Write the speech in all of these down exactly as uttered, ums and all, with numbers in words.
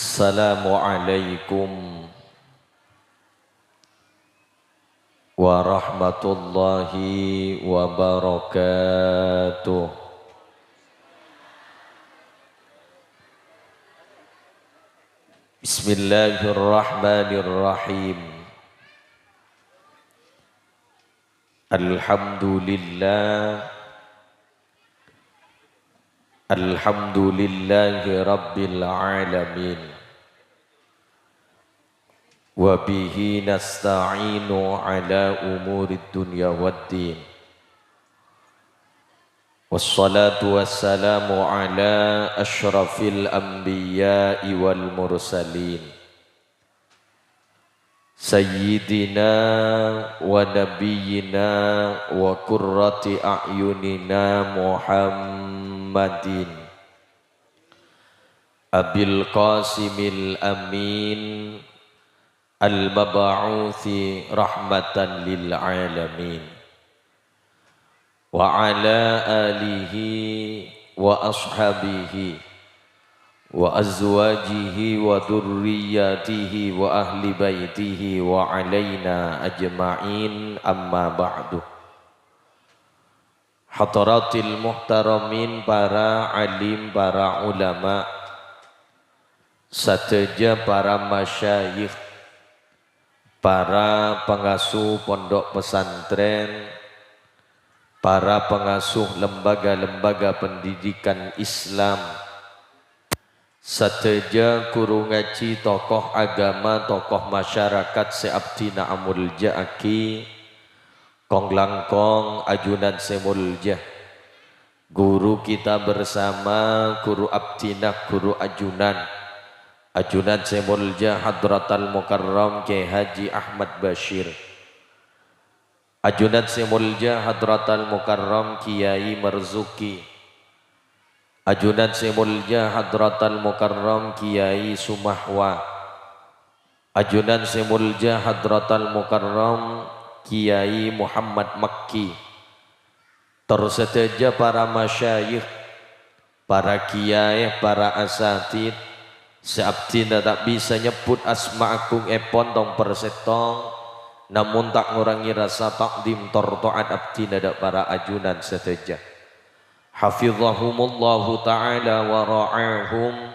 Assalamualaikum warahmatullahi wabarakatuh. Bismillahirrahmanirrahim. Alhamdulillah. Alhamdulillahi rabbil alamin. Wa bihi nasta'inu ala umurid dunya waddin. Wassalatu wassalamu ala asyrafil anbiya'i wal mursalin. Sayyidina wa nabiyyina wa qurrati a'yunina Muhammadin Abil Qasimil Amin al-mab'uthi rahmatan lil alamin. Wa ala alihi wa ashabihi wa azwajihi wa dzurriyyatihi wa ahli baitihi wa alaina ajma'in, amma ba'du. Hadratil muhtaramin, para alim, para ulama, sadhâjâ para masyayikh, para pangasuh pondok pesantren, para pangasuh lembaga-lembaga pendidikan Islam, sadhâjâ ghuru ngajhi, tokoh agama, tokoh masyarakat sè abdhina amoljâ'aghi, kong-langkong ajunan sè moljâ, guru kita bersama, guru abdhina, guru ajunan, ajunan sè moljâ Hadratal Mukarram Kiai Haji Ahmad Basyir, ajunan sè moljâ Hadratal Mukarram Kiai Marzuki, ajunan sè moljâ Hadratal Mukarram Kiai Sumahwa, ajunan sè moljâ Hadratal Mukarram Kiai Muhammad Makki, tor sadhâjâ para masyayikh, para kiai, para asatidz, sè abdhina ta' bisa nyebbhut asma agungngèpon tong-persèttong, namong ta' ngorangè rasa ta'dhim tor to'at abdhina dâ' para ajunan sadhâjâ. Hafizahumullahu ta'ala wa ra'ahum,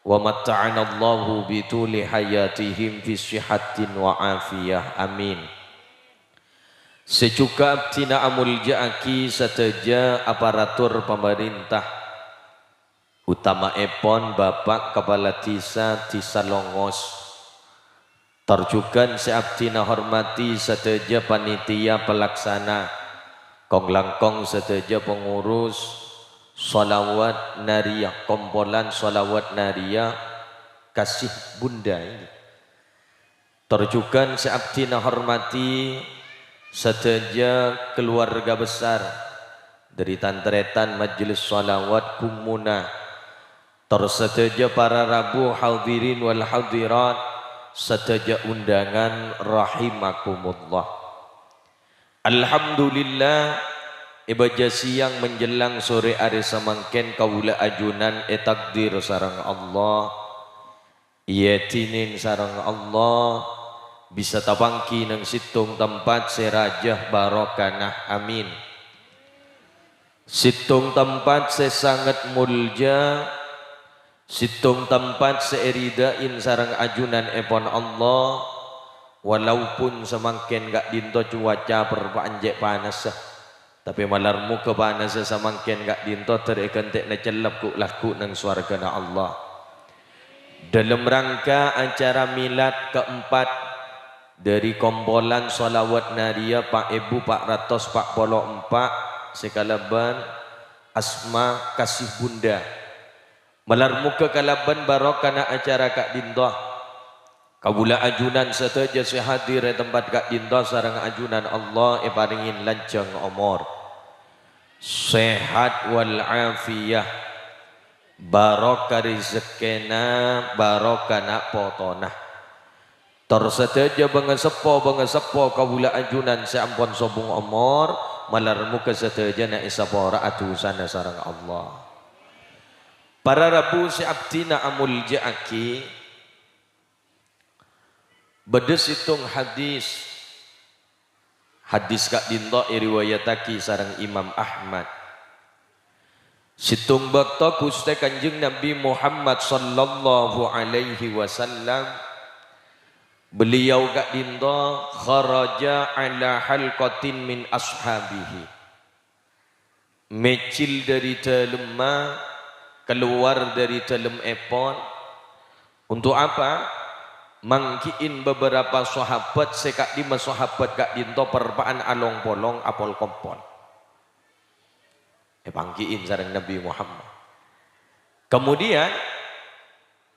wa matta'anallahu bituli hayatihim fi sihhatin wa afiyah. Amin. Sè jhughân abdhina amoljâ'aghi sadhâjâ aparatur pamarènta, otama'èpon Bapa' Kapala Dhisa, Dhisa Longos. Tor jhughân sè abdhina hormadhi sadhâjâ panitia pelaksana, kong-langkong sadhâjâ pengurus shalawat nariyah, kompolan shalawat nariyah Kasih Bunda ini. Tor jhughân sè abdhina hormadhi sadhâjâ keluarga besar dhâri tan-tarètan Majelis Shalawat Gung Muna, tor sadhâjâ para rabu hadirin wal hadirat, sadhâjâ undangan rahimakumullah. Alhamdulillah, è bâjâ sèyang menjelang sore arè samangkèn kaulâ ajunan ètakdir sareng Allah. Èyadhinin sareng Allah, bisa tapangghi neng sèttong tempat sè rajâ barokana. Amin. Sèttong tempat sè sanget moljâ, sèttong tempat sè èridhâin sareng ajunanèpon Allah, walaupun samangkèn ka'dinto cuaca perpa'an cè' panassa. Tapè malar moghâ panassa samangkèn ka'dinto dâr èghântè'na cellep ghu'-lagghu' neng sowarghâna Allah. Dâlem rangka acara milad kaempat dhâri kompolan shalawat nariyah pa' èbu pa' ratos pa' polo empa' sè kalabân asma Kasih Bunda. Malar moghâ kalabân barokana acara ka'dinto, kaulâ ajunan sadhâjâ sè hadir è tempat ka'dinto sareng ajunan Allah èparèngè lanjhâng omor, sehat wal afiyah, barokah rejekkèna, barokana potona. Tor sadhâjâ bângaseppo-bângaseppo kaulâ ajunan sè ampon sobung omor, malar moghâ sadhâjâna èsapora'a dhusana sareng Allah. Para rabu sè abdhina amolja'aghi, bâdâ sèttong hadis. Hadis ka'dinto èriwayataghi sareng Imam Ahmad. Sèttong bâkto Ghustè Kanjeng Nabi Muhammad sallallahu alaihi wasallam, beliau ka'dinto kharaja ala halqatin min ashabihi. Mèjhil dâri dâlemma, kalowar dâri dâlemmèpon. Untuk apa? Mangghi'in bâbârâpa sahabat sè ka'dimma sahabat ka'dinto parpa'an along-polong apol-kompol. Èpangghi'in sareng Nabi Muhammad. Kemudian,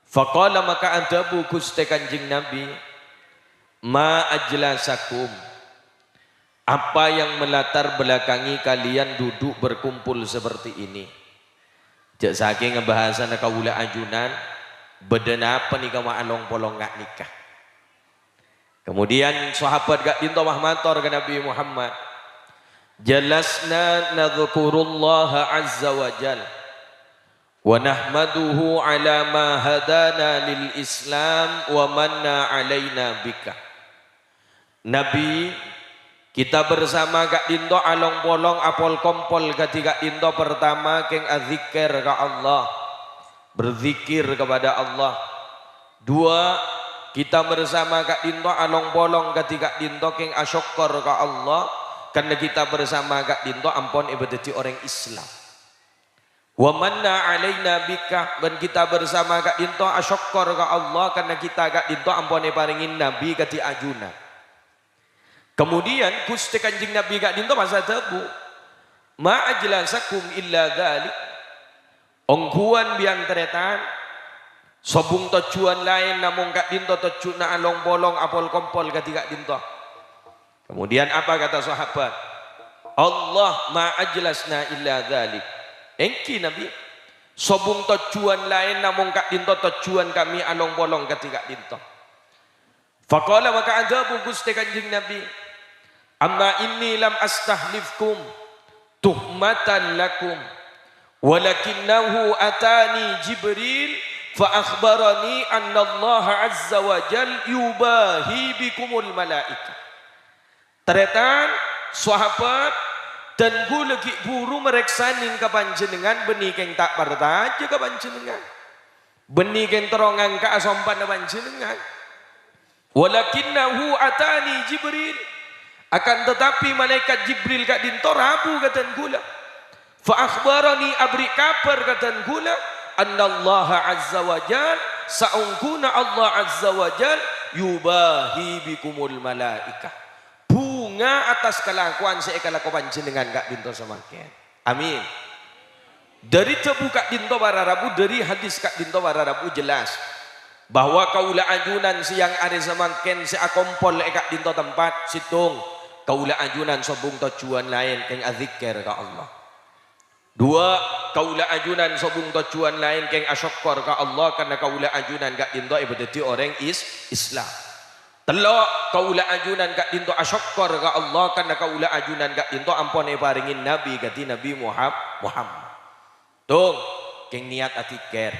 faqala, maka adhâbu Ghustè Kanjeng Nabi, "Ma ajlasakum?" Apa yang melatar belakangi kalian duduk berkumpul seperti ini? Jhâ' sakènga bhâsana kaulâ ajunan, bâdâ napa nèka ma' along-polong nga' nèka? Kemudian sahabat ka'dinto mator ka Nabi Muhammad, "Jalasna nadzkurullaha azza wa jal, wa nahmaduhu ala ma hadana lil Islam wa manna alaina bika." Nabi, kita bersama ka'dinto along-polong apol-kompol kadhi ka'dinto, pertama, kèng adzikkèr ka Allah, berzikir kepada Allah. Dua, kita bersama ka'dinto along-polong kadhi ka'dinto kèng asokkor ka Allah, karena kita bersama ka'dinto ampon èpadhâddhi orèng Islam. "Wa manna alaina bika," bân kita bersama ka'dinto asokkor ka Allah karena kita ka'dinto ampon èparèngè Nabi kadhi ajunan. Kemudian Ghustè Kanjeng Nabi ka'dinto pas adhâbu, "Ma ajlasakum illa dzalik." Ongghuwân bi' tan-tarètan, sobung tojjhuwân laèn namong ka'dinto tojjhuna along-polong apol-kompol kadhi ka'dinto. Kemudian apa kata sahabat? "Allah ma ajlasna illa dzalik." Èngghi, Nabi, sobung tojjhuwân laèn namong ka'dinto tojjhuwân kami along-polong kadhi ka'dinto. Faqala, maka adhâbu Ghustè Kanjeng Nabi, "Amma inni lam astahlifkum tuhmatan lakum, walakinnahu atani Jibril fa akhbarani annallaha azza wa jal yubahi bikumul malaika." Tarètan, sahabat, dân ghulâ ghi' bhuru marèksanè ka panjhennengngan, bânnè kèng ta' parcajâ ka panjhennengngan. Bânnè kèng terro ngangka'a sompana panjhennengngan. "Walakinnahu atani Jibril." Akan tetapi malaèkat Jibril ka'dinto rabu ka dân ghulâ. "Fa akhbarani," aberri' kabhâr ka dân ghulâ, "annallaha azza wa jal, saongghuna Allah azza wa jal, yubahi bikumul malaika." Bhunga atas kalakowan sè èkalako panjhennengngan ka'dinto samangkèn. Amin. Dâri dhâbu ka'dinto para rabu, dâri hadis ka'dinto para rabu jelas bahwa kaulâ ajunan sèyang arè samangkèn sè akompol è ka'dinto tempat, sèttong, kaulâ ajunan sobung tojjhuwân laèn kèng adzikkèr ka Allah. Dua, kaulâ ajunan sobung tojjhuwân laèn kèng asokkor ka Allah karna kaulâ ajunan ka'dinto èpadhâddhi orèng Is-, Islam. Tello', kaulâ ajunan ka'dinto asokkor ka Allah karna kaulâ ajunan ka'dinto ampon èparèngè Nabi kadhi Nabi Muham-, Muhammad. Tong, kèng niyat adzikkèr.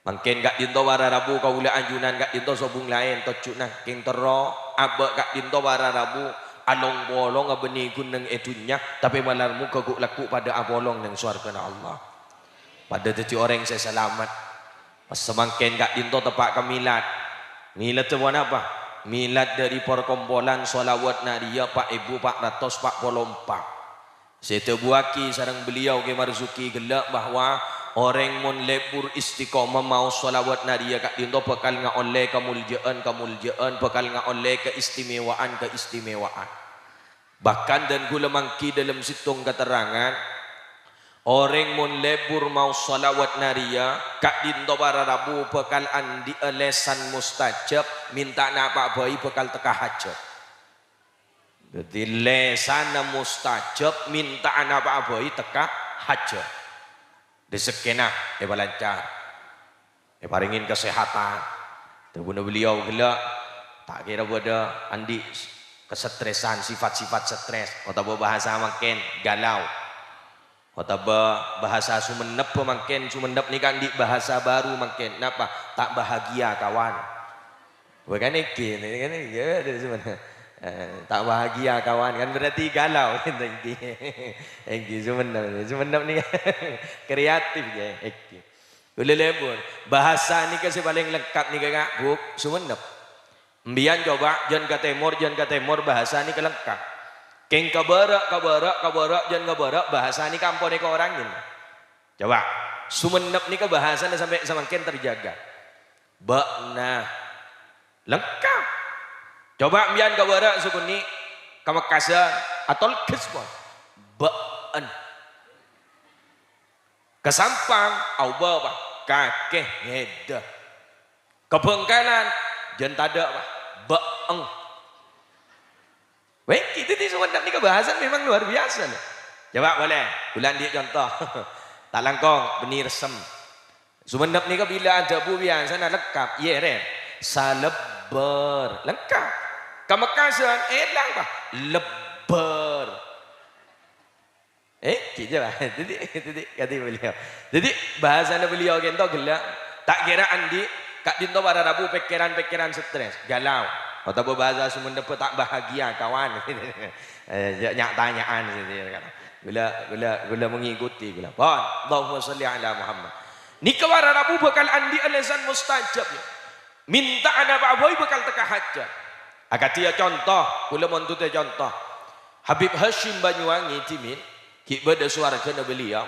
Mangkèn ka'dinto para rabu kaulâ ajunan ka'dinto sobung laèn tojjhuna, kèng terro abâ' ka'dinto para rabu along-polong abânnè ghunnèng è dhunnya, tapè malar moghâ ghu'-, lagghu' padâ apolong neng sowarghâna Allah. Padâ dhâddhi orèng sè salamet. Pas samangkèn ka'dinto teppa' ka milad. Milad ponapa? Milad dâri parkompolan shalawat nariyah pa' èbu pa' ratos pa' polo empa'. Sè èdhâbuwâghi sareng beliau Kè Marzuki ghellâ' bahwa orèng mon lebur istiqomah maos shalawat nariyah ka'dinto bhâkal ngaollè kamoljâ'ân-kamoljâ'ân, bhâkal ngaollè kaistimewaan-kaistimewaan. Bahkan dân ghulâ mangghi dâlem sèttong katerrangan, orèng mon lebur maos shalawat nariyah ka'dinto para rabu bhâkal andi'â lèsan mustajab, mènta napa bhâi bhâkal tekka hajhât. Dhâddhi, lèsanna mustajab, mènta'a napa bhâi tekka hajhât. Rejekkèna èpalancar, èparèngè kasèhatan. Dhâbuna beliau ghellâ', ta' kèra bâdâ andi' kasetrèsan, sifat-sifat setrès, otabâ bhâsa mangkèn galau. Otabâ bahasa Songennep mangkèn, Songennep nèka andi' bahasa baru mangkèn. Napa? Ta' bahagia, kawan. Bukan èngghi, kan èngghi, ya, ada Songennep. Eh, ta' bahagia, kawan. Kan berarti galau, gitu, èngghi. Èngghi, Songennep. Songennep nèka kreatif, ya, èngghi. Kaulâ lebur. Bahasa nèka sè palèng lengkap nèka, Kak, Bu, Songennep. Embiyân coba, jân ka tèmor, jân ka tèmor, bahasa nèka lengkap. Kèng ka bârâ', ka bârâ', ka bârâ', jân ka bârâ', bahasa nèka ampon èkorangè. Coba, Songennep nèka bahasana sampè' samangkèn terjaga. Bâ'na. Lengkap. Coba embiyân ka bârâ' Songennep, ka Mekkasân, atolkes, pon. Bâ'en. Ka Sampang, aobâ, Pa'. Kakè, ngèdâ. Ka Bhângkalan, jân tadâ', Pa'. Bâ'eng. Weh, kita di Songennep nèka bahasan memang luar biasa, loh. Coba boleh, kaulâ andi' conto. Ta' langkong, bânnè ressem. Songennep nèka bilâ adhâbu biyasana lengkap, iyâ, rè. Salebbâr, lengkap. Ka Mekkasân, èlang, Pa'. Lebbâr. Eh, gitu, Pak. Jadi, jadi, kata beliau. Jadi, bahasana beliau kento ghellâ', ta' kèra andi' ka'dinto para rabu pèkkèran-pèkkèran stres, galau. Otabâ bahasa Songennep ta' bahagia, kawan. Eh, ya, nya'-tanya'an, gitu, ya, kan. Kaulâ, kaulâ, kaulâ mengikuti, kaulâ. Pon, Allahumma sholli ala Muhammad. Nèka para rabu bhâkal andi'â lèsan mustajab, ya. Mènta'a napa bhâi bhâkal tekka hajhât. Akadhi, ya, conto, kaulâ mon duta conto. Habib Hasyim Banyuwangi dhimèn, ghi' bâdâ sowarghâna beliau.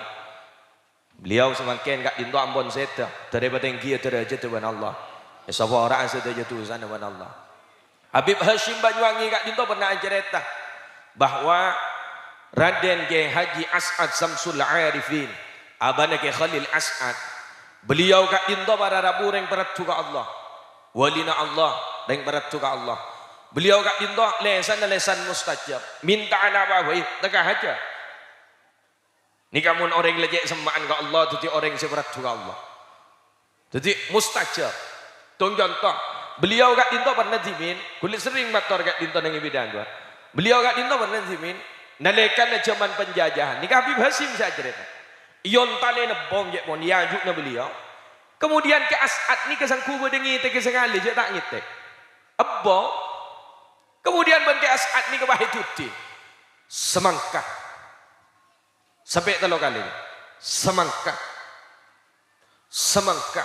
Beliau samangkèn ka'dinto ampon sèdhâ, dâri patèngghi dârâjhâddhâ bân Allah. Èsapora'a sadhâjâ dhusana bân Allah. Habib Hasyim Banyuwangi ka'dinto pernah acarèta bahwa Raden Kiai Haji As'ad Samsul Arifin, abana Kiai Khalil As'ad, beliau ka'dinto para rabu rèng paraddhu ka Allah. Walina Allah, rèng paraddhu ka Allah. Beliau ka'dinto lèsanna lèsan mustajab. Mènta'a napa bhâi, tekka hajhât. Nèka mon orèng la cè' semma'an ka Allah, dhâddhi orèng sè paraddhu ka Allah. Dhâddhi mustajab. Tong conto, beliau ka'dinto pernah dhimèn, kaulâ serrèng mator ka'dinto neng è bidang dua. Beliau ka'dinto pernah dhimèn, nalèkana jhâman penjajahan. Nèka Habib Hasyim sè acarèta. Èyontalè ebbhong cè' pon, è aju'na beliau. Kemudian Kè As'ad nèka sangghu bâdâ ngètèkè sakalè, cè' ta' ngètèk. Ebbhong. Kemudian bân Kè As'ad nèka bâ' èdhudhi. Samangka. Sampè' tello kalè. Samangka. Samangka.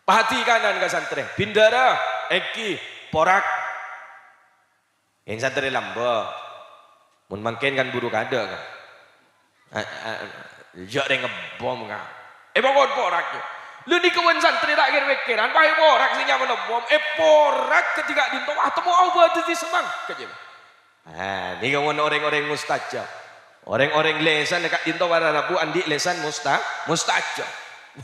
Pahadhi kanan ka santrè. Bindara, èngghi, porak. Yen santrè lambâ'. Mon mangkèn kan buru kadâ', kan. A, a, jhâ' rèng ebbhong, kan. Èpokon porak, ya. Lho, nèka bân santrè ta' kèr-pèkkèran, pas èporak sè nyamana ebbhong. Èporak kadhi ka'dinto, wah, temmo aobâ dhâddhi samangka, jhâ'. Ah, nèka mon orèng-orèng mustajab. Orèng-orèng lèsan ka'dinto para rabu andi' lèsan musta-, mustajab.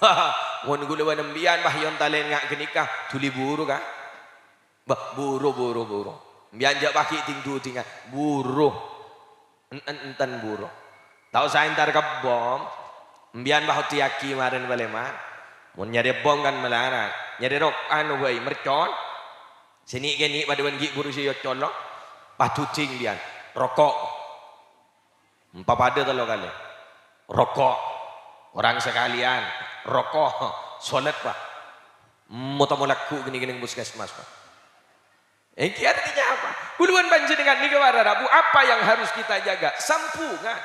Wah, mon kaulâ bân empèyan, wah, èyontalè nga' ghânèka, dhuli buru, kan. Bâh, buru, buru, buru. Empèyan jhâ' paghi' ding-dudingan. Buru. En-, en-, enten buru. Ta' osa entar ka ebbhong. Empèyan bâ' oddhiyaghi marèn palèman. Mon nyarè ebbhong kan malarat. Nyarè rok-, anu bhâi, mercon. Sè nè'-kènè' padâ bân ghi' buru sè èocolo. Pas dhuding empèyan. Roko'. Empa' padâ tello kalè. Roko'. Orang sekalian. Roko'. Solat, Pak. Mo-, tamo lagghu' kènè'-kènè' puskesmas, Pak. Ini artinya apa? Kaulâ bân panjhennengngan nèka para rabu, apa yang harus kita jaga? Sambhungan.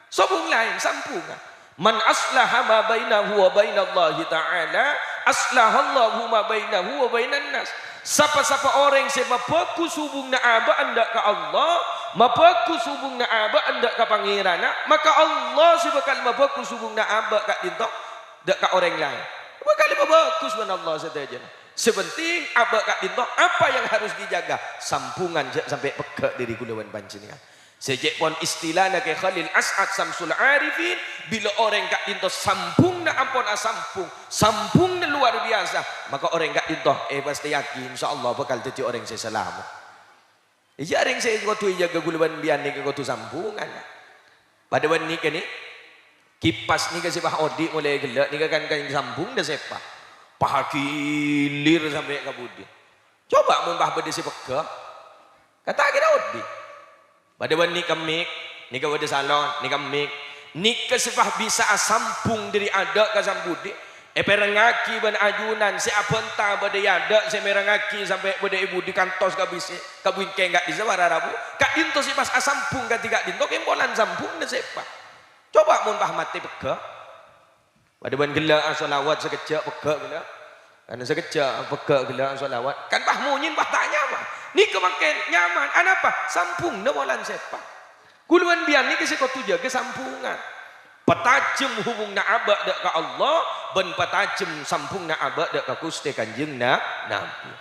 Sobung laèn, sambhungan. "Man aslaha ma bainahu wa bainallahi ta'ala, aslahallahu ma bainahu wa bainan nas." Sapa-sapa orèng sè mabhâghus hubunganna abâ' endâ' ka Allah, mabhâghus hubunganna abâ' endâ' ka Pangèranna, maka Allah sè bhâkal mabhâghus hubunganna abâ' ka'dinto endâ' ka orèng laèn. Bhâkal mabhâghus bân Allah sadhâjâna. Sè penting, abâ' ka'dinto, apa yang harus dijaga? Sambhungan jhâ' sampè' pegghâ' dâri kaulâ bân panjhennengngan. Sè cè' pon istilana Kè Khalil As'ad Samsul Arifin, bilâ orèng ka'dinto sambhunganna ampon asambhung, sambhunganna luar biasa, maka orèng ka'dinto, eh, pastèyaghi, insyaallah bhâkal dhâddhi orèng sè salamet. Iyâ, orèng sè kodhu èjâgâ kaulâ bân empèyan nèka kodhu sambhungan. Padâ bân nèka nè, kipas nèka sè pas odi' molaè ghellâ' nèka kan, kan sambhung dâ' sèpa. Pas agilir sampè' ka budi. Coba mon pas bâdâ sè pegghâ'. Kan ta' kèra odi'. Padâ bân nèka mik, nèka bâdâ salon, nèka mik. Nèka sè pas bisa'a sambhung dâri adâ' ka sambudi, èpèrengngaghi bân ajunan sè abhânta bâdâ è adâ', sè mèrengngaghi sampè' bâdâ è budi kantos ka bisi', ka bingkèng ka'dissa' para rabu. Ka'dinto sè pas asambhung kadhi ka'dinto, kèng polana sambhungnga sè pas. Coba mon pas matè pegghâ'. Padâ bân ghellâ' asholawat sakejjhâ' pegghâ' ghellâ'. Kan sakejjhâ' pegghâ' ghellâ' asholawat. Kan pas monyèn pas ta' nyaman. Nèka mangkèn nyaman. Anapa? Sambhungnga polana sè pas. Kaulâ bân panjhennengngan nèka sè kodhu jâgâ sambhungnga. Patajhem hubunganna abâ' dâ' ka Allah, bân patajhem sambhunganna abâ' dâ' ka Ghustè Kanjeng Na-, Nabi.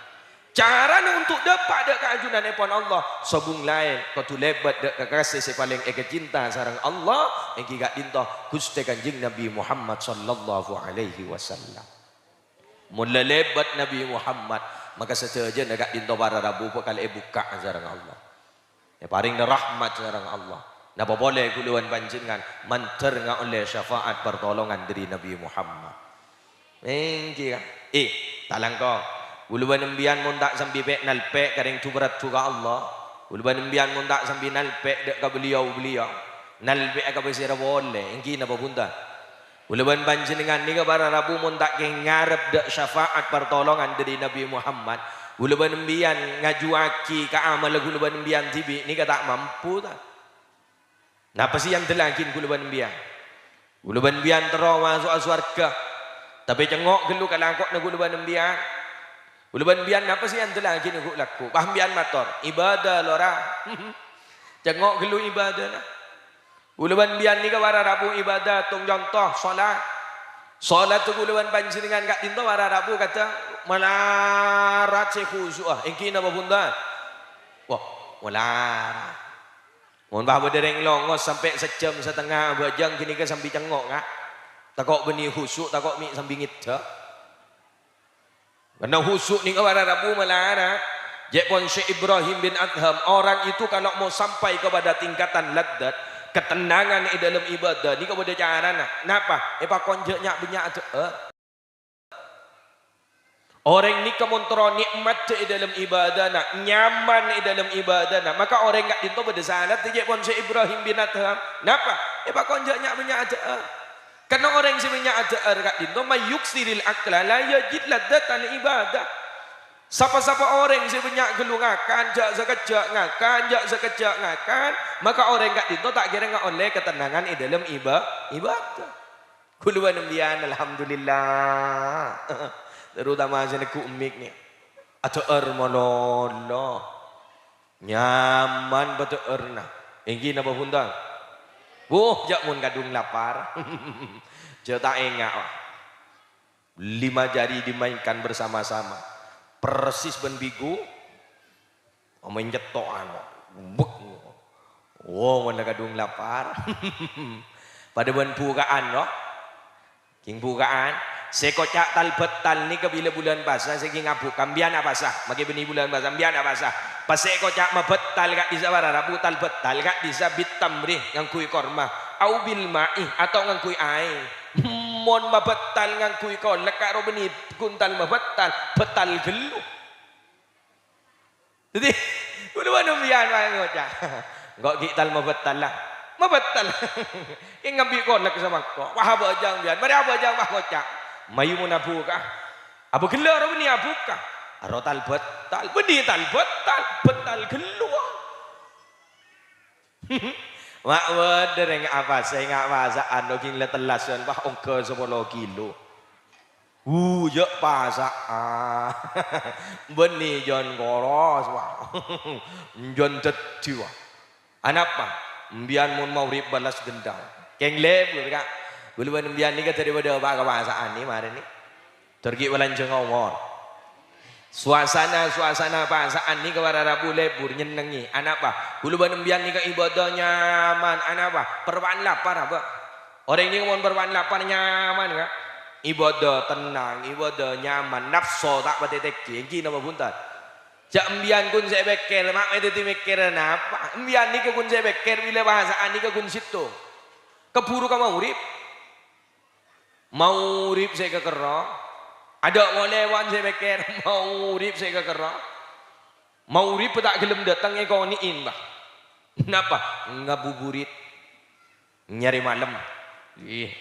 Carana untuk dâpa' dâ' ka ajunanèpon Allah, sobung laèn kodhu lèbât dâ' ka kakasè sè palèng èkacinta sareng Allah, èngghi ka'dinto Ghustè Kanjeng Nabi Muhammad sallallahu alaihi wasallam. Mon la lèbât Nabi Muhammad, maka sadhâjâna ka'dinto para rabu bhâkal èbukka'a sareng Allah. Èparèngana rahmat sareng Allah. Napa polè kaulâ bân panjhennengngan mandhâr ngaollè syafa'at partolongan dâri Nabi Muhammad. Èngghi, Ka'. Eh, talangkong. Kaulâ bân panjhennengngan mon ta' sambi pè' nalpè' ka rèng du-bhâraddu ka Allah. Kaulâ bân panjhennengngan mon ta' sambi nalpè' dâ' ka beliau-beliau. Nalpè'a ka pasèra polè, èngghi napa bhunten? Kaulâ bân panjhennengngan nèka para rabu mon ta' kèng ngarep dâ' syafa'at partolongan dâri Nabi Muhammad, kaulâ bân panjhennengngan ngajuwâghi ka amalla kaulâ bân panjhennengngan dhibi' nèka ta' mampu, ta? Napa sè èandellaghi kaulâ bân panjhennengngan? Kaulâ bân panjhennengngan terro maso'a sowarghâ, tapè cengngo' ghâllu kalakowanna kaulâ bân panjhennengngan. Kaulâ bân panjhennengngan napa sè èandellaghi ghu-, lagghu'? Pas panjhennengngan mator, "Ibadah, lora." Cengngo' ghâllu ibadahna. Kaulâ bân panjhennengngan nèka para rabu ibadah, tong conto, sholat. Sholat kaulâ bân panjhennengngan ka'dinto para rabu kadhâng malarat sè khusyu'â. Èngghi napa bhunten? Wah, malarat. Mon pas bâdâ rèng longos sampè' sajjhâm satengnga abhâjâng ghânèka sambi cengngo', Ka'. Tako' bânnè khusyuk, tako' mè' sambi ngèdhâ. Karna khusyuk nèka para rabu malarat. Jâ' pon Syekh Ibrahim bin Adham, orang itu kalau mau sampai kepada tingkatan ladzat, ketenangan è dâlem ibadah, nèka bâdâ carana. Napa? Èpakon jâ' nya'-bânnya' adhâ'âr. Orèng nèka mon terro nè'mat è dâlem ibadahna, nyaman è dâlem ibadahna, maka orèng ka'dinto bâdâ sala, jâ' pon Syekh Ibrahim bin Adham. Napa? Èpakon jâ' nya'-bânnya' adhâ'âr. Karna orèng sè bânnya' adhâ'âr ka'dinto, "May yuktsiril akla la yajid ladzatal ibadah." Sapa-sapa orèng sè bânnya' ghâllu ngakan, jâ' sakejjhâ' ngakan, jâ' sakejjhâ' ngakan, maka orèng ka'dinto ta' kèra ngaollè katenangan è dâlem iba-, ibadah. Kaulâ bân panjhennengngan, alhamdulillah. Terutama sè neggu' mik nè. Adhâ'âr malolo. Nyaman padhâ'ârna. Èngghi napa bhunten? Wuh, jâ' mon kadhung lapar. Jâ' ta' enga', wah. Lima jari dimainkan bersama-sama. Persis bân bigu. Omèn cètto'an, bek. Wo, mon la kadhung lapar. Padâ bân buka'an, no? Kèng buka'an. Sè èkoca' tal-bâttal nèka bilâ bulân pasa, sè kèng abukka', mpèyan apasa, makè bânnè bulân pasa, mpèyan apasa. Pas sè èkoca' mabâttal ka'dissa' para rabu, tal-bâttal ka'dissa' bit tamri, ngangghuy korma, au bil ma'i, ato ngangghuy aèng. Mon mabâttal ngangghuy kolèk, karo bânnè ghun tal mabâttal, bâttal ghâllu. Dhâddhi, kaulâ bân mpèyan waè ngoca', "Engko' ghi' tal mabâttal, la." Mabâttal. Kèng ngambi' kolèk samangko. Wah, abhâjâng mpèyan. Marè abhâjâng, wah, ngoca', "Mayu mon abukka'." Abâ ghellâ' ro bânnè abukka'. Aro tal-bâttal. Bânnè tal-bâttal. Bâttal ghâllu. Ma' bâdâ rèng apasa, enga' pasa'an, loging la tellasan, wah, ongghâ sapolo kilo. Hu, jâ' pasa'a. Bânnè jân koros, wah. Jân dhâddhi, wah. Anapa? Mpèyan mon maghrib balas dendam. Kèng lebur, Ka'. Kaulâ bân mpèyan nèka dâri bâdâ apa ka pasa'an nè, marè nè. Tor ghi' bâlânjhâ ngowor. Suasana-suasana pasa'an nèka para rabu lebur, nyennengngè. Anapa? Kaulâ bân mpèyan nèka ibadah nyaman. Anapa? Parpa'na lapar, abâ. Orèng nèka mon parpa'na lapar nyaman, Ka'. Ibadah tennang, ibadah nyaman, nafso ta' patè tèngghi. Èngghi napa bhunten? Jâ' mpèyan ghun sè èpèkkèr, ma' mè' dhâddhi mèkkèrè napa? Mpèyan nèka ghun sè èpèkkèr, bilâ pasa'an nèka ghun sèttong. Kabhuru ka maghrib. Maghrib sè èkakerro. Adâ' molè bân sè èpèkkèr, maghrib sè èkakerro. Maghrib ta' ghellem dâteng èkonè'è, bâ. Napa? Ngabuburit. Nyarè malem. Ih,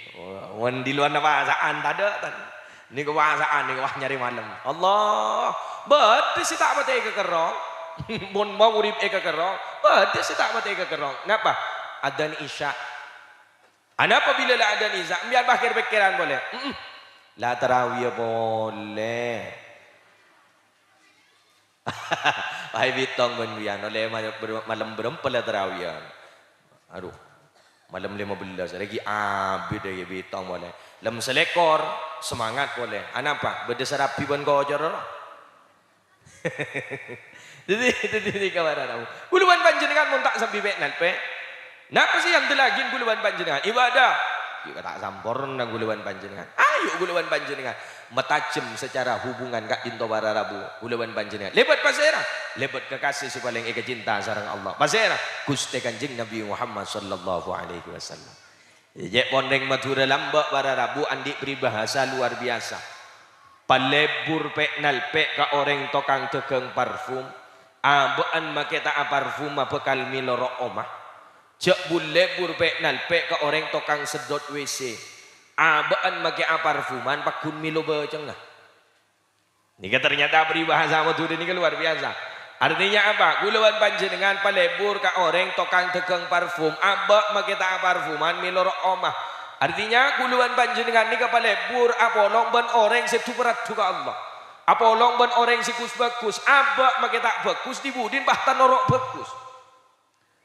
mon di luarna pasa'an tadâ', tan. Nèko pasa'an, nèko wah nyarè malem. Allah, bâdâ sè ta' patè èkakerrong. Mon maghrib èkakerrong, bâdâ sè ta' patè èkakerrong. Napa? Adzan Isya. Anapa bilâ la adzan Isya? Sampèyan pas kèr-pèkkèran polè. Mm-mm. La tarawiya polè. Pas èbitong bân biyân, ollè ma-, ber-, malem bârâmpa la tarawiyan. Adhu, malem lèma bellâs, arè ghi' abit, arè ghi' bitong polè. Lem salèkor, semangat polè. Anapa? Bâdâ sarabi bân kocor, ro? Dhâddhi, dhâddhi, dhâddhi, kaulâ bân panjhennengngan mon ta' sambi pè'-nalpè', Napa sè èandellaghi kaulâ bân panjhennengngan? Ibâdâ. Ghi' ta' samporna kaulâ bân panjhennengngan. Ayo kaulâ bân panjhennengngan matajhem sacara hubungan ka'dinto para rabu kaulâ bân panjhennengngan. Lèbât pasèra? Lèbât kakasè sè palèng èkacinta sareng Allah. Pasèra? Ghustè Kanjeng Nabi Muhammad sallallahu alaihi wasallam. Jhâ' pon rèng Madhurâ lambâ' para rabu andi' paribhâsa luar biyasa. Palebur pè'-nalpè' ka orèng tokang dhâghâng parfum, abâ'an makè ta' aparfuma bhâkal mèlo ro' omah. Jhâ' bul-lebur pè'-nalpè' ka orèng tokang seddhot W C, abâ'an makè aparfuman pagghun mèlo bâcèngnga. Nèka ternyata paribhâsa Madhurâ nèka luar biyasa. Artinya apa? Kaulâ bân panjhennengngan palebur ka orèng tokang dhâghâng parfum, abâ' makè ta' aparfuman mèlo ro' omah. Artinya kaulâ bân panjhennengngan nèka palebur apolong bân orèng sè du-paradu ka Allah. Apolong bân orèng sè ghus-bhâghus, abâ' makè ta' bhâghus, dhi-budhina pas ta' noro' bhâghus.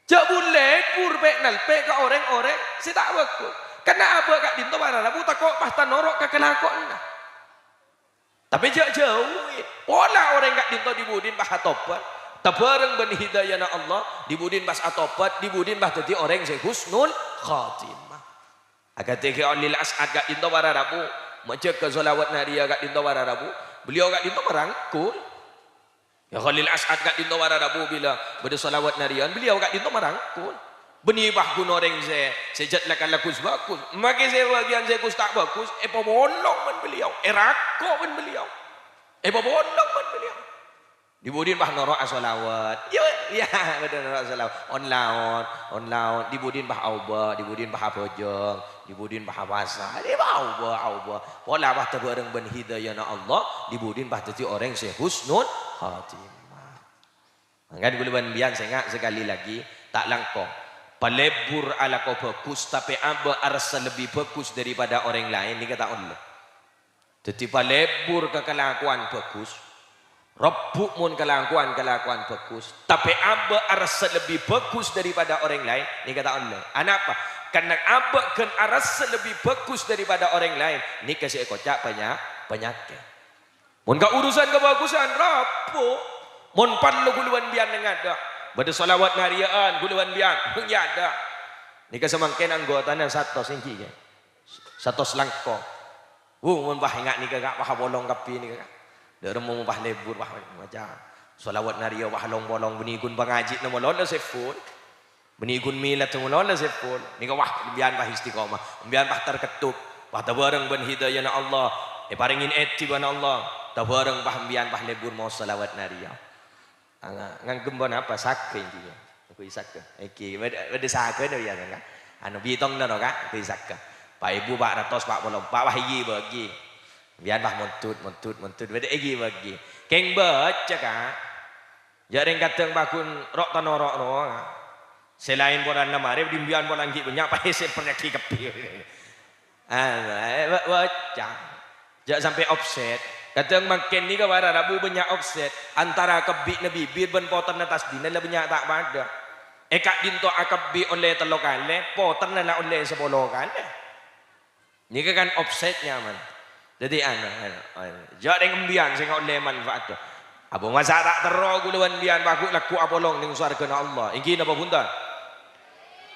Jhâ' bul-lebur pè'-nalpè' ka orèng-orèng sè ta' bhâghus. Karna abâ' ka'dinto para rabu tako' pas ta' noro' ka kalakowanna. Tapè jhâ' jhâuwi. Pola orèng ka'dinto dhi-budhina pas atobhât. Tabhâreng bân hidayana Allah, dhi-budhina pas atobhât, dhi-budhina pas dhâddhi orèng sè husnul khatimah. Akadhi Khalil As'ad ka'dinto para rabu, majâgâ shalawat nariyah ka'dinto para rabu, beliau ka'dinto marangkul. Ya, Khalil As'ad ka'dinto para rabu bilâ bâdâ shalawat nariyah, beliau ka'dinto marangkul. Bânnè pas ghun orèng sè, sè jhât la-, kala ghus-bhâghus. Makè sè bâgiyân sè ghus ta' bhâghus, èpabolong bân beliau, èrako' bân beliau. Èpabolong bân beliau. Dhi-budhina pas noro' ashalawat. Iyâ, iyâ, bâdâ noro' ashalawat. On-laon, on-laon. Dhi-budhina pas aobâ, dhi-budhina pas abhâjâng. Dhi-budhina pas apasa, dhi-, aobâ, aobâ. Pola pas tabhâreng bân hidayana Allah, dhi-budhina pas dhâddhi orèng sè husnul khatimah. Mangkana kaulâ bân biyân sènga' sekali lagi, ta' langkong. Palebur alako bhâghus, tapè abâ' arassa lebbi bhâghus daripada orèng laèn, nèka ta' ollè. Dhâddhi palebur ka kalakowan bhâghus, rebbhu' mon kalakowan-kalakowan bhâghus, tapè abâ' arassa lebbi bhâghus daripada orèng laèn, nèka ta' ollè. Anapa? Karna abâ' ghân arassa lebbi bhâghus daripada orèng laèn, nèka sè èkoca' panya-, panyakèt. Mon ka urusan kabhâghusân, rebbhu'. Mon parlo kaulâ bân biyân nèng adâ'. Bâdâ shalawat nariya'an, kaulâ bân biyân, nèng adâ'. Nèka samangkèn anggotana satos ènggi, ya. Satos langkong. Wuh, mon pas ènga' nèka, Ka', pas apolong kabbhi nèka, Ka'. Dâ' remma mon pas lebur, pas maca shalawat nariyah, pas long-polong, bânnè ghun pangajhi'na malolo sè full. Bânnè ghun miladhâ malolo sè full. Nèka, wah, bân biyân pas istiqomah. Bân biyân pas terketuk. Pas tabhâreng bân hidayana Allah. Èparèngè èdhi bân Allah. Tabhâreng pas bân biyân pas lebur maos shalawat nariyah. Nga-, nganggem ponapa? Sagâ intinya. Aku isagâ. Ènggi, bâdâ, bâdâ sagâna biyân, Ka'. Anu, bitong noro', Ka'. Aku isagâ. Pa' èbu, pa' ratos, pa' polo empa', wah, èghi bâgi. Biyân pas mondhut, mondhut, mondhut. Bâdâ èghi bâgi. Kèng baca, Ka'. Jhâ' rèng kadhâng pagghun ro'-tanoro' rowa, Ka'. Sè laèn polana marè, bân biyân pola ènggi bânnya' paèsèr panyakèt kabbhi. Ah, eh, ba-, baca. Jhâ' sampè' offset. Kadhâng mangkèn nèka para rabu bânnya' offset. Antara kebbi'na bibir bân potèrra tasbina la bânnya' ta' padâ. È ka'dinto akebbi' ollè tello kalè, potèrra la ollè sapolo kalè. Nèka kan offsetnya, man. Dhâddhi, anu, anu, anu. Jhâ' rèng embiyân sè ngaollè manfaatta. Apa masa ta' terro kaulâ bân biyân pagghun lagghu' apolong neng sowarghâna Allah? Ènggi napa bhunten?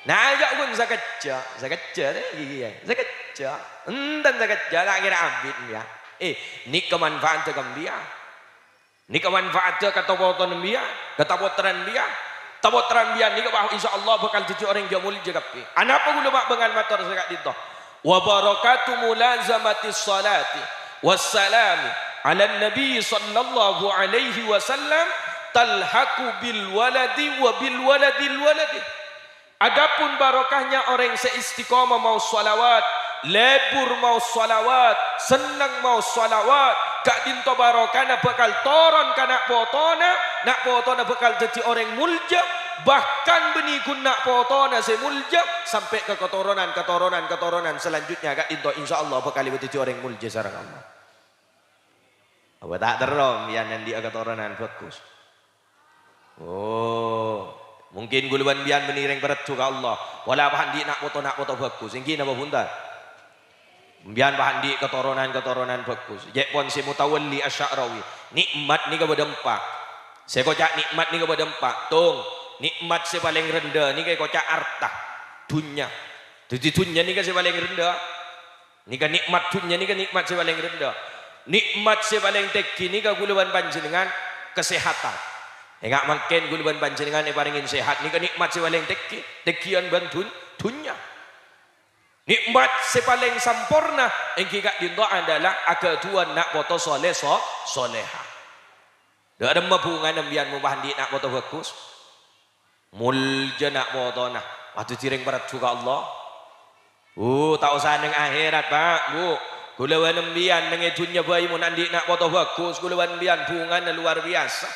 Nah, jhâ' ghun sakejjhâ', sakejjhâ', eh, ghi, ghi, ya. Sakejjhâ'. Enten sakejjhâ', ta' kèra abit, ya. Eh, nèka manfaatta ka embiyân. Nèka manfaatta ka tapotrana embiyân, ka tapotrana embiyân. Tapotrana embiyân nèka, wah, insyaallah bhâkal dhâddhi orèng jhâ' molja kabbhi. Anapa kaulâ ma' bângal mator sè ka'dinto? Wa barakatu mulazamatis shalati wassalami 'alan nabi sallallahu alaihi wasallam talhaqu bil waladi wa bil waladil waladi. Adapun barokahnya orèng sè istiqomah maos shalawat, lebur maos shalawat, senneng maos shalawat, ka'dinto barokahna bhâkal toron ka na' potona, na' potona bhâkal dhâddhi orèng molja, bahkan bânnè ghun na' potona sè molja, sampè' ka katoronan, katoronan, katoronan salanjutnya ka'dinto insyaallah bhâkal èpadhâddhi orèng molja sareng Allah. Apa ta' terro, sampèyan andi'â katoronan bhâghus? Oh, mungkin ghulâ bân sampèyan bânnè rèng parlo ka Allah. Pola pas andi' na' poto-na' poto bhâghus. Èngghi napa bhunten? Sampèyan pas andi' katoronan-katoronan bhâghus. Ca'èpon sè Mutawalli Asy-Sya'rawi, nikmat nèka bâdâ empa'. Sè èkoca' nikmat nèka bâdâ empa'. Tong, nikmat sè palèng rendhâ nèka èkoca' arta, dhunnya. Dhâddhi dhunnya nèka sè palèng rendhâ. Nèka nikmat dhunnya nèka nikmat sè palèng rendhâ. Nikmat sè palèng tèngghi nèka ghulâ bân panjhennengngan kasèhatan. Enga' mangkèn ghulâ bân panjhennengngan èparèngè sèhat nèka nikmat sè palèng tèngghi, tèngghiân bân dhun-, dhunnya. Nikmat sè palèng samporna èngghi ka'dinto adalah aghâdhuwân na' poto sholè so-, sholèha. Dâ' remma bhungana sampèyan mon pas andi' na' poto bhâghus? Molja na' potona, pas dhâddhi rèng parlo ka Allah. Uh, ta' osa neng akhèrat, Pa', Bu'. Ghulâ bân sampèyan neng è dhunnya bhâi mon andi' na' poto bhâghus, ghulâ bân sampèyan bhungana lowar biyasa.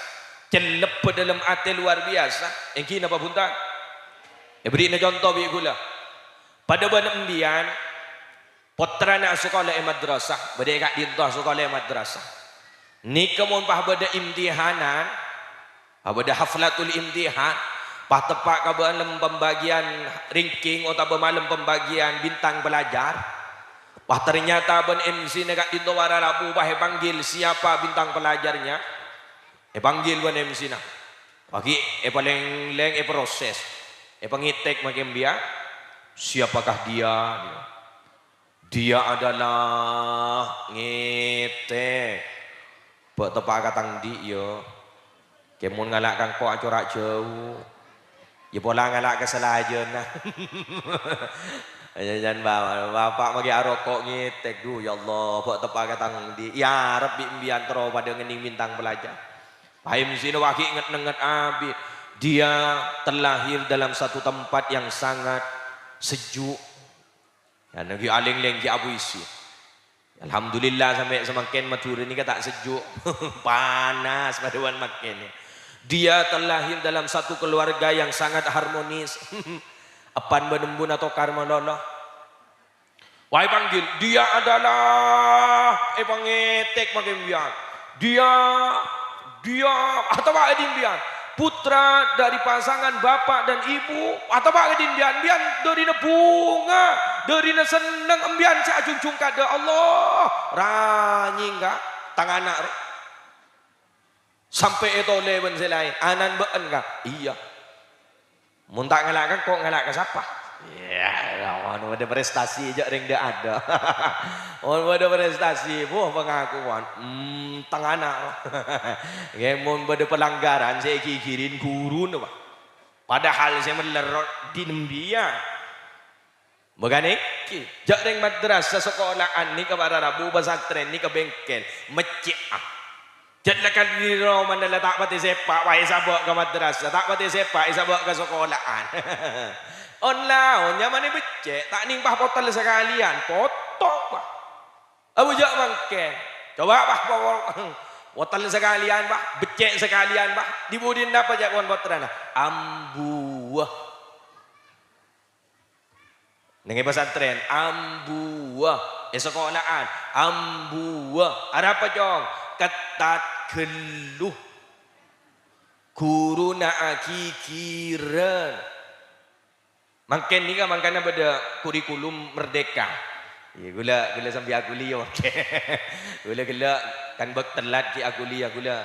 Cellebbhâ dâlem atè lowar biyasa. Èngghi napa bhunten? Èberri'na conto bi' ghulâ. Padâ bân sampèyan, pottrana asakola è madrasah, bâdâ è ka'dinto asakola è madrasah. Nèka mon pas bâdâ imtihanan, pas bâdâ haflatul imtihan, pas teppa' ka malem pembagian ranking otabâ malem pembagian bintang pelajar, pas ternyata bân M C-na ka'dinto para rabu pas èpanggil siapa bintang pelajarnya, èpanggil bân M C-na. Pas ghi' èpalèng-lèng èproses, èpangètèk makè sampèyan, "Siapakah dia?" Dia adalah ngètèk. Bâ' teppa'a ka tang andi', yâ. Kèng mon ngala' ka engko' acora' jâu. Yâ pola ngala' ka salajânna. Jân-jân ba-, bapa' maghi aroko' ngètèk, "Dhu, ya Allah, bâ' teppa'a ka tang andi'." Yâ, arep bi' sampèyan terro padâ ngennèng bintang pelajar. Pas M C-na pas ghi' nget-nengnget abit. Dia terlahir dalam satu tempat yang sangat sejuk. Ya, nèng ghi' alèng-lèng ghi' apuisi. Alhamdulillah, sampè' samangkèn Madhurâ nèka ta' sejuk. Panas padâ bân mangkèn. Dia terlahir dalam satu keluarga yang sangat harmonis. Eppa'na bân embuna tokar malolo. Wah, èpanggil, "Dia adalah," èpangètèk makè sampèyan. "Dia, dia," atau apa sampèyan? "Putra dari pasangan bapak dan ibu," atau apa sampèyan? Sampèyan dârina bhunga, dârina senneng, sampèyan sè ajhunjhung kaadâ' Allah. Ranyèng, Ka', tang ana' rè. Sampè' ètolè bân sè laèn. "Ana'na bâ'na, Ka'?" "Iyâ." "Mon ta' ngala' ka engko', ngala' ka sapa?" Yâ, mon bâdâ prestasi jâ' rèng dâ'-adâ'. Mon bâdâ prestasi, buh, pangakowan. Hmm, tang ana'. Yâ, mon bâdâ pelanggaran sè èghighiri ghuruna, Pak. Padahal sè mellèr dhin sampèyan. Makana èngghi, jâ' rèng madrasah sakola'an nèka para rabu, pasantrèn nèka bengkel, mecce'â. Jâ' la kadhi romana la ta' patè sèpa', wah, èsabâ' ka madrasah, ta' patè sèpa', èsabâ' ka sakola'an. On-laon nyamana beccè', ta' nèng pas potel sakalèyan, potong, Pak. Abu jâ' mangkèn. Coba, Pak, po-, potel sakalèyan, Pak, beccè' sakalèyan, Pak. Dhi-budhina napa jâ' pon pottrana? Ambuwâ. Nèng è pasantrèn, ambuwâ. È sakola'an, ambuwâ. Arapa, Cong? Kettat ghellu. Ghuruna aghighirân. Mangkèn nèka mangkana bâdâ kurikulum merdeka. Iyâ, ghulâ, ghulâ sambi aghuli, yâ, mangkèn. Ghulâ ghellâ' kan bâk tellat ghi' aghuli, yâ, ghulâ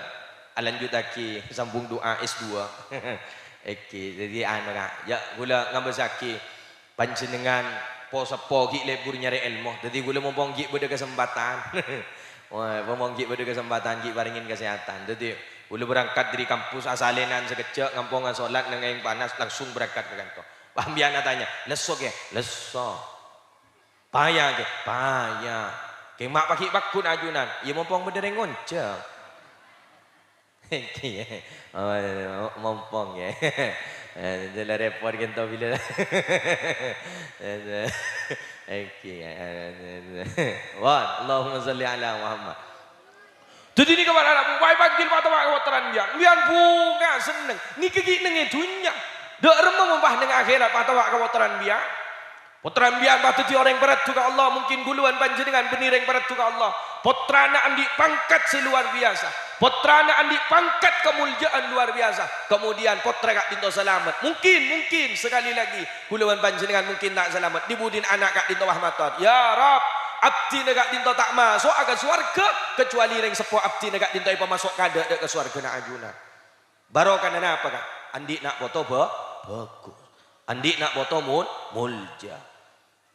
alanjuttaghi sambung du'a S dua. Èngghi, dhâddhi anu, Ka', yâ, ghulâ ngabâssaghi. Panjhennengngan po-seppo ghi' lebur nyarè èlmo, dhâddhi ghulâ mompong ghi' bâdâ kasempadhân. Wah, mompong ghi' bâdâ kasempadhân, ghi' parèngè kasèhadhân. Dhâddhi, ghulâ berangkat dâri kampus, asalènan sakejjhâ', ngampong asholat, neng aèng panas, langsung berangkat ka kantor. Pas sampèyan atanya, "Lesso, Kè?" "Lesso." "Paya, Kè?" "Paya." "Kèng ma' paghi' pagghun ajunan?" "Iyâ, mompong bâdâ rèng ngonjhâng." Èngghi, yâ. Oh, mompong, yâ. Eh, jâ' la repot ghânto bilâ. Èngghi. Wah, Allahumma shalli ala Muhammad. Dhâddhi nèka para rabu, pas èpanggil patawa' ka pottrana bi'an. Bi'an bhunga senneng. Nèka ghi' neng è dhunnya. Dâ' remma mon pas neng akhèrat patawa' ka pottrana bi'an. Pottrana bi'an pas dhâddhi orèng paraddhu ka Allah, mungkin kaulâ bân panjhennengngan bânnè rèng paraddhu ka Allah. Pottrana andi' pangkat sè luar biasa. Pottrana andi' pangkat kamolja'an luar biasa. Kemudian pottra ka'dinto salamet. Mungkin, mungkin, sekali lagi, kaulâ bân panjhennengngan mungkin ta' salamet. Dhi-budhina ana' ka'dinto pas mator, "Ya Rabb, abdhina ka'dinto ta' maso'a ka sowarghâ, kecuali rèng seppo abdhina ka'dinto èpamaso' kaadâ' dâ' ka sowarghâna ajunan." Barokana napa, Ka'? Andi' na' poto bhâ-, bhâghus. Andi' na' poto mol-, molja.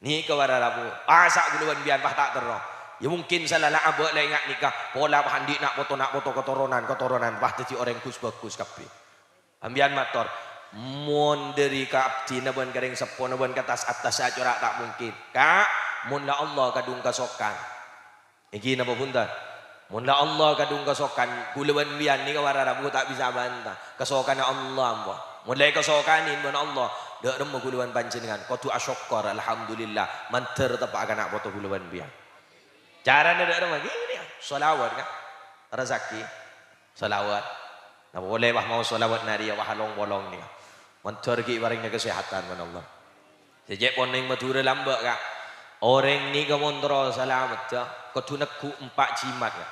Nèka para rabu. Masa' kaulâ bân bi'an pas ta' terro. Ya mungkin sala la abâ' la enga' nèka. Pola pas andi' na' poto-na' poto katoronan-katoronan pas dhâddhi orèng ghus-bhâghus kabbhi. Sampèyan mator, "Mon dhâri ka abdhina bân ka rèng seppona bân ka attas-attassa acora' ta' mungkin. Ka', mon la Allah kadhung kasokan." Èngghi napa bhunten? Mon la Allah kadhung kasokan, kaulâ bân bi'an nèka para rabu ta' bisa abanta. Kasokanna Allah, ampon. Mon la èkasokanè bân Allah, dâ' remma kaulâ bân panjhennengngan kodhu asokkor, alhamdulillah, mandhâr teppa'a ka na' poto kaulâ bân bi'an. Carana dâ' remma, ghi' nèka, shalawat, Ka'. Terrossaghi. Shalawat. Napa polè, wah, maos shalawat narèya, wah, long-polong nèka. Mandhâr ghi' èparèngana kasèhadhân bân Allah. Sè cè' pon neng Madhurâ lambâ', Ka'. Orèng nèka mon terro salameddhâ, kodhu neggu' empa' jimat, Ka'.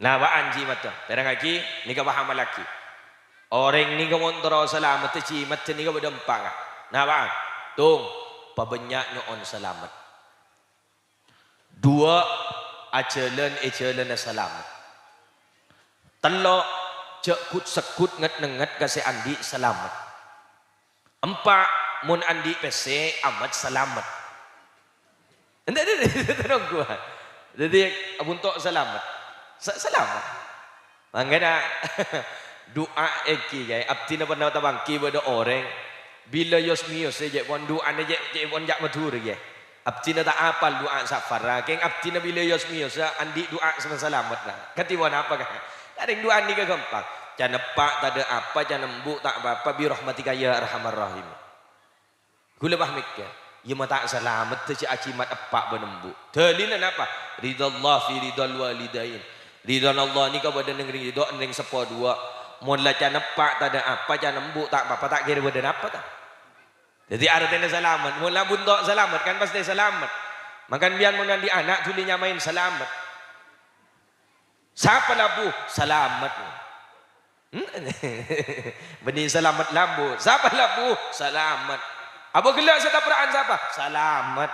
Napa'an jimaddhâ? Pèrengngaghi, nèka pahamallaghi. Orèng nèka mon terro salameddhâ, jimaddhâ nèka bâdâ empa', Ka'. Napa'an? Tong, pabânnya' nyo'on salamet. Duwâ', ajhâlân è jhâlânna salamet. Tello', jhâ' ghut-segghut ngèt-nengngèt ka sè andi' salamet. Empa', mon andi' pèssè, amat salamet. Ente, ente, ente, ente, nongghu. Dhâddhi, abhunto' salamet. Sa-, salamet. Mangkana, du'a èngghi, yâ. Abdhina pernah tapangghi bâdâ orèng, bilâ yos-miyos, yâ, cè' pon du'ana, cè', cè' pon ca' Madhurâ, yâ. Abdhina ta' apal du'a safarra, kèng abdhina bilâ yos-miyos, andi' du'a sè salamet, nah. Kadhi ponapa, Ka'? Karèng du'a nèka ghâmpang. Can eppa' tadâ' apa, can embu' ta' pa-apa, bi rahmatika ya arhamar rahimin. Ghulâ pas mèkkèr, iyâ ma' ta' salamet dhâjâ ajimat eppa' bân embu'. Dalilna napa? Ridhallah fi ridhal walidain. Ridhana Allah nèka bâdâ neng ridho neng seppo duwâ'. Mon la can eppa' tadâ' apa, can embu' ta' pa-apa, ta' kèra bâdâ napa, ta? Dhâddhi artèna salamet, mon la bunto' salamet, kan pastè salamet. Mangkana bi'an mon andi' ana' dhuli nyamaè salamet. Sapa labu? Salamet. Hmm? Bânnè salamet labu. Sapa labu? Salamet. Apa ghellâ' sè tabra'an sapa? Salamet.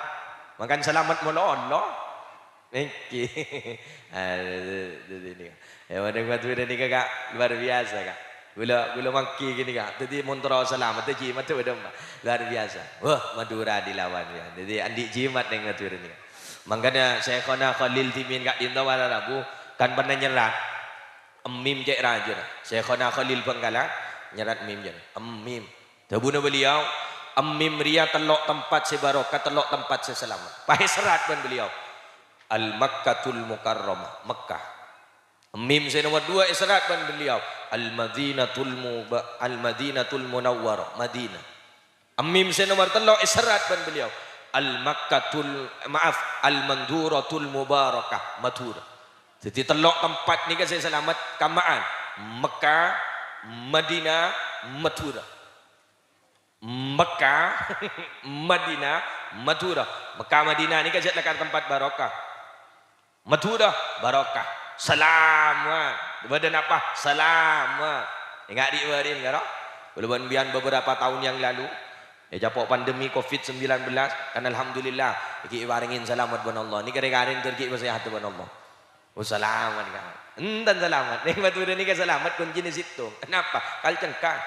Mangkana salamet malolo. Èngghi. Ah, dhâddhi nèka. Yâ, Madhurâ nèka, Ka', luar biasa, Ka'. Ghulâ, ghulâ mangghi ghânèka. Dhâddhi mon terro salamet, dhâjâ jimat bâdâ empa'. Luar biasa. Wah, Madhurâ dilawan, yâ. Dhâddhi andi' jimat neng Madhurâ nèka. Mangkana Syaikhona Khalil Dimin ka'dinto para rabu kan pernah nyerrat. Emmim cè' rajâna. Syaikhona Khalil Bangkalan nyerrat emmim jâ. Emmim. Dhâbuna beliau, emmim rèya tello' tempat sè barokah, tello' tempat sè salamet. Pas èserrat bân beliau. Al-Makkatul Mukarramah, Mekkah. Emmim sè nomor duwâ' èserrat bân beliau. Al-Madinatul Muba-, Al-Madinatul Munawwarah, Madinah. Emmim sè nomor tello' èserrat bân beliau. Al-Makkatul, maaf, Al-Manduratul Mubarakah, Madhurâ. Dhâddhi tello' tempat nèka sè salamet kamma'an, Mekkah, Madinah, Madhurâ. Mekkah, Madinah, Madhurâ. Mekkah, Madinah nèka jhâ' lakar tempat barokah. Madhurâ barokah. Salamet. Bâdâ napa? Salamet. Enga' dhi' bâri'na, karo? Kaulâ bân bi'an beberapa tahun yang lalu, è, ècapo' pandemi covid sembilan belas, kan alhamdulillah, ghi' èparèngè salamet bân Allah. Nèka rè-karè èntar ghi' masèhat bân Allah. Oh, salamet, Ka'. Enten salamet. Neng Madhurâ nèka salamet, koncèna sèttong. Kenapa? Kal cengkang.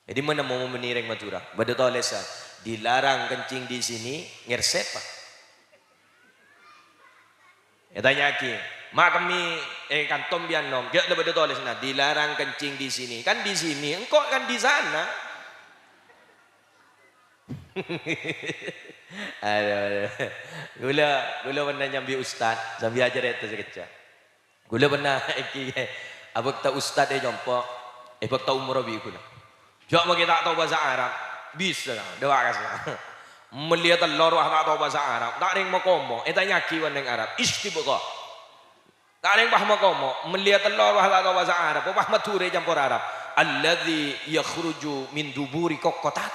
Jadi, mon nemmo bânnè rèng Madhurâ, bâdâ tolèsan, "Dilarang kencing di sini, ngersep, Pak." Ètanya'aghi, "Ma' kemmè è kanto bi'an, Nom?" Jhâ' la bâdâ tolèsanna, "Dilarang kencing di sini." Kan di sini, engko' kan di sana. Adhu, adhu. Ghulâ, ghulâ pernah nyambi ustad, sambi acarèta sakejjhâ'. Ghulâ pernah èngghi, abâkta ustad è compo', È bâkto umorra bi' ghulâ. Jhâ' maghi ta' tao bhâsa Arab. Bisa, dâ' bâkassa. Mellèya tellor, wah, ta' tao bhâsa Arab. Ta' rèng makomo. Ètanya'aghi bân rèng Arab. Istibqa. Ta' rèng pas makomo. Mellèya tellor, wah, ta' tao bhâsa Arab. Pas Madhurâ campor Arab. "Alladzi yakhruju min duburi kokkotat."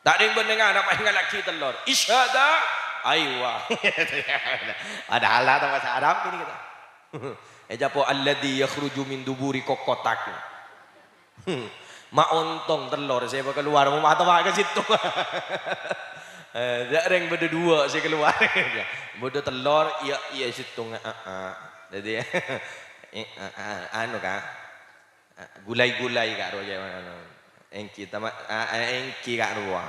Ta' rèng bân rèng Arab pas ngallaghi tellor. "Isyhada." Aiwa. Padahal ta' tao bhâsa Arab ini kita. Ècapo, "Alladzi yakhruju min duburi kokkotak." Ma' ontong tellor sè kalowar, ma' teppa' ka sèttong. Eh, jhâ' rèng bâdâ duwâ' sè kalowar. Bâdâ tellor, iyâ, iyâ sèttong, a, a. Dhâddhi, eh, a, a, anu, Ka'. A, gulai-gulai, Ka', rowa jhâ' anu. Èngghi, tama-, a, a, èngghi, Ka', rowa.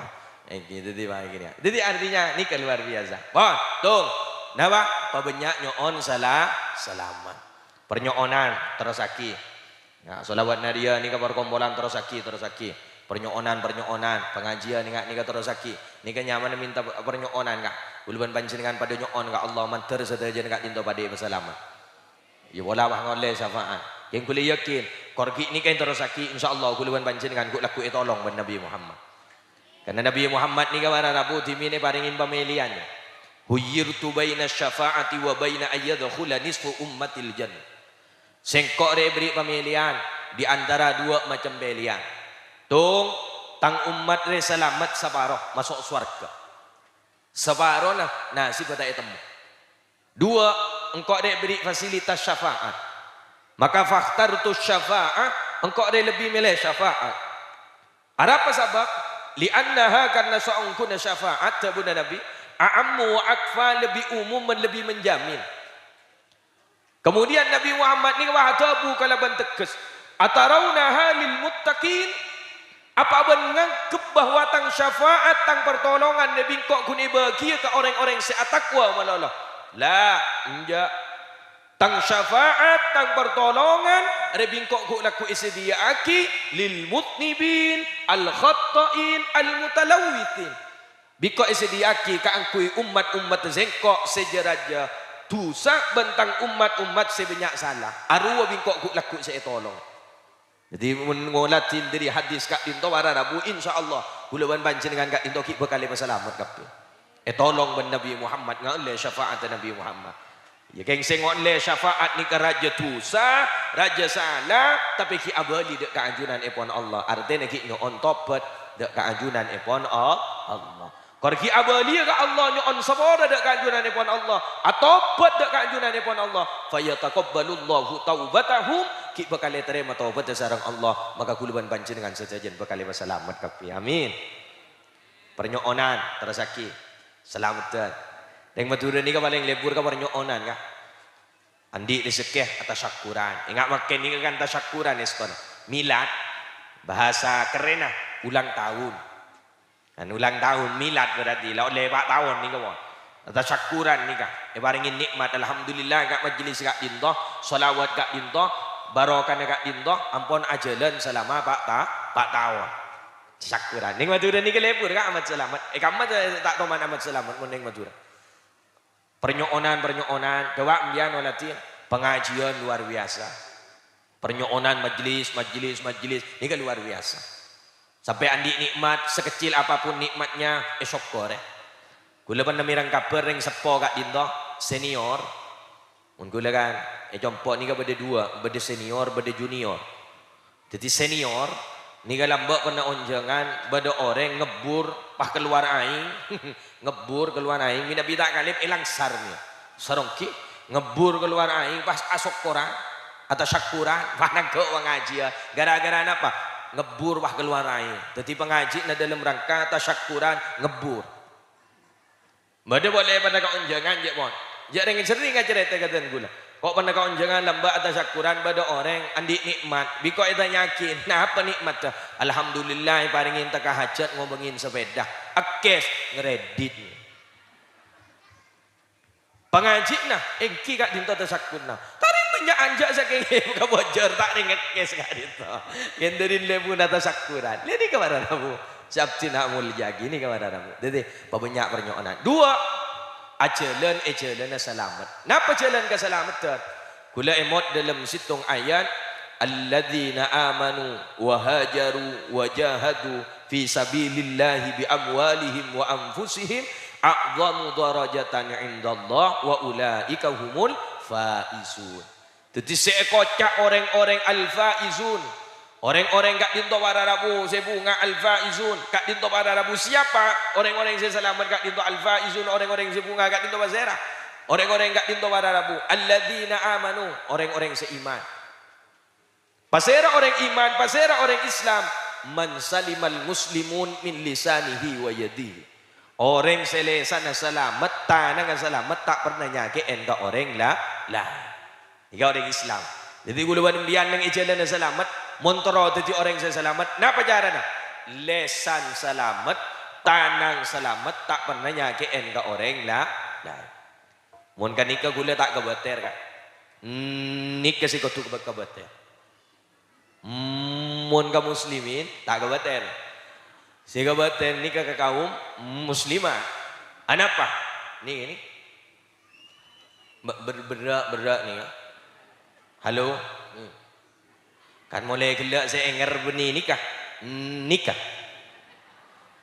Èngghi, dhâddhi, ma' gini, ya. Dhâddhi, artinya, nèka luar biasa. Pon, tung. Napa? Pabânnya' nyo'on sala-, salamet. Parnyo'onan, terrossaghi. Ya, shalawat nariyah nèka parkompolan terrossaghi, terrossaghi. Parnyo'onan, parnyo'onan, pangajiân nèka, nèka terrossaghi. Nèka nyamana mènta parnyo'onan, Ka'. Kaulâ bân panjhennengngan padâ nyo'on ka Allah, mandhâr sadhâjâna ka'dinto padâ èpasalamet. Ya, pola pas ngollè syafa'at. Kèng kaulâ yakin, kor ghi' nèka èterrossaghi, insyaallah kaulâ bân panjhennengngan ghu-, lagghu' ètolong bân Nabi Muhammad. Karna Nabi Muhammad nèka para rabu dhimèn èparèngè pamèlèyan. "Khuyyirtu baina syafa'ati wa baina ayyadkhula nisfu ummatil jannah." Sèngko' rè èberri' pamèlèyan di antara duwâ' macem pèlèyan. Tung, tang ommat rè salamet saparo maso' sowarghâ. Saparona nasibbhâ ta' ètemmo. Duwâ', engko' rè èberri' fasilitas syafa'at. Maka fakhtartu syafa'ah, engko' rè lebbi mèlè syafa'at. Arapa sabâb? "Li'annaha," karna saongghuna syafa'at, dhâbuna Nabi, "a'ammu wa akfa," lebbi umum bân lebbi menjamin. Kemudian Nabi Muhammad nèka wah adhâbu kalabân tegghes, "Atarawnaha lil muttaqin?" Apa bâ'na nganggep bahwa tang syafa'at, tang partolongan rè bi' engko' ghun èbâghiyâ ka orèng-orèng sè atakwa malolo? La, enjâ'. Tang syafa'at, tang partolongan rè bi' engko' ghu-, lagghu' èsadhiyâ'aghi lil mudznibin, al khatta'in, al mutalawwithin. Bi' engko' èsadhiyâ'aghi kaangghuy ommat-ommat sèngko' sè jâ-rajâ dhusa bân tang ommat-ommat sè bânnya' sala. Arowa bi' engko' ghu-, lagghu' sè ètolong. Dhâddhi, mon ngolatè dhâri hadis ka'dinto para rabu, insyaallah, kaulâ bân panjhennengngan ka'dinto ghi' bhâkal èpasalamet kabbhi. Ètolong bân Nabi Muhammad, ngaollè syafa'atta Nabi Muhammad. Ya, kèng sè ngaollè syafa'at nèka rajâ dhusa, rajâ sala, tapè ghi' abâli dâ' kaajunan èpon Allah. Artèna ghi' nyo'on tobhât dâ' kaajunan èpon A-, Allah. Kor ghi' abâliyâ ka Allah, nyo'on sapora dâ' kaajunan èpon Allah, atobhât dâ' kaajunan èpon Allah, fayataqabbalullahu taubatahum, ghi' bhâkal ètarèma tobhâddhâ sareng Allah, maka kaulâ bân panjhennengngan sadhâjâna bhâkal èpasalamet kabbhi. Amin. Parnyo'onan, terrossaghi. Salameddhân. Rèng Madhurâ nèka palèng lebur ka parnyo'onan, Ka'. Andi' rejekkè atasyakkuran. Enga' mangkèn nèka kan tasyakkuran, èston. Milad, bahasa kerrènna, ulang tahun. Kan ulang tahun milad berarti, la ollè pa' taon nèka, pon. Tasyakkuran nèka, èparèngè nè'mat, alhamdulillah, ka' majelis ka'dinto, shalawat ka'dinto, barokana ka'dinto, ampon ajhâlân salama pa' ta-, pa' taon. Tasyakkuran. Nèng Madhurâ nèka lebur, Ka' Ahmad Salamet. È, kamma ta-, ta' toman Ahmad Salamet, mon nèng Madhurâ. Parnyo'onan-parnyo'onan, coba embiyan olatè, pangajiyân luar biyasa. Parnyo'onan majelis, majelis, majelis, nèka luar biyasa. Sampè' andi' nè'mat, sekecil apapun nè'matnya, èsokkorè. Kaulâ pernah mèreng kabhâr rèng seppo ka'dinto, senior. Mon kaulâ kan, è compo' nèka bâdâ duwâ', bâdâ senior, bâdâ junior. Dhâddhi senior, nèka lambâ' pernah onjhângan bâdâ orèng ngebbur, pas kalowar aèng, ngebbur kalowar aèng, mènabi ta' kalèp èlangsar mèya. Saronggi, ngebbur kalowar aèng, pas asokkoran, atasyakkuran, pas nangghâ' pangajiyân. Gara-gara napa? Ngebbur pas kalowar aèng. Dhâddhi pangajina dâlem rangka tasyakkuran, ngebbur. Bâdâ polè pernah kaonjhângan, jhâ' pon. Jhâ' rèng-sèrrèng acarèta ka dân kaulâ. Ko' pernah kaonjhângan lambâ' atasyakkuran bâdâ orèng andi' nè'mat. Bi' ko' ètanya'aghi, "Napa nè'matta?" "Alhamdulillah, èparèngè èntekka hajhât ngobângè sapèda." Èkes, ngredit. Pangajina, èngghi ka'dinto tasyakkurna. Ta' rèng bânnya' anja' sakèng kabhâjâr, ta' rèng èkes ka'dinto. Ghândarèn lebuna tasyakkuran. Lè nèka para rabu. Sè abdhina molja'aghi nèka para rabu. Dhâddhi, pabânnya' parnyo'onan. Duwâ', ajhâlân è jhâlânna salamet. Napa jhâlân kasalameddhân? Kaulâ èmot dâlem sèttong ayat, "Alladzina amanu wa hajaru wa jahadu fi sabilillahi bi amwalihim wa anfusihim a'dhamu darajatan 'indallah wa ulaika humul faizun." Dhâddhi sè èkoca' orèng-orèng al-faizun, orèng-orèng ka'dinto para rabu sè bhunga al-faizun, ka'dinto para rabu siapa? Orèng-orèng sè salamet ka'dinto al-faizun, orèng-orèng sè bhunga ka'dinto pasèra? Orèng-orèng ka'dinto para rabu, alladzina amanu, orèng-orèng sè iman. Pasèra orèng iman, pasèra orèng Islam? "Man salimal muslimun min lisanihi wa yadihi." Orèng sè lèsanna salamet, tanangnga salamet, ta' pernah nyakè'è ka orèng la-, laèn. Nèka orèng Islam. Dhâddhi, kaulâ bân sampèyan neng è jhâlânna salamet, mon terro dhâddhi orèng sè salamet, napa carana? Lèsan salamet, tanang salamet, ta' pernah nyakè'è ka orèng la-, laèn. Mon ghânèka kaulâ ta' kobâtèr, Ka'. Nèka sè kodhu kobâ-, kobâtèr. Mon ka muslimin, ta' kobâtèr. Sè kobâtèr nèka ka kaum muslimat. Anapa? Nèka, nèka. Be-, ber-, berrâ', berrâ' nèka. Halo? Hmm. Kan molaè ghellâ' sè ènger bânnè nèka. Nèka.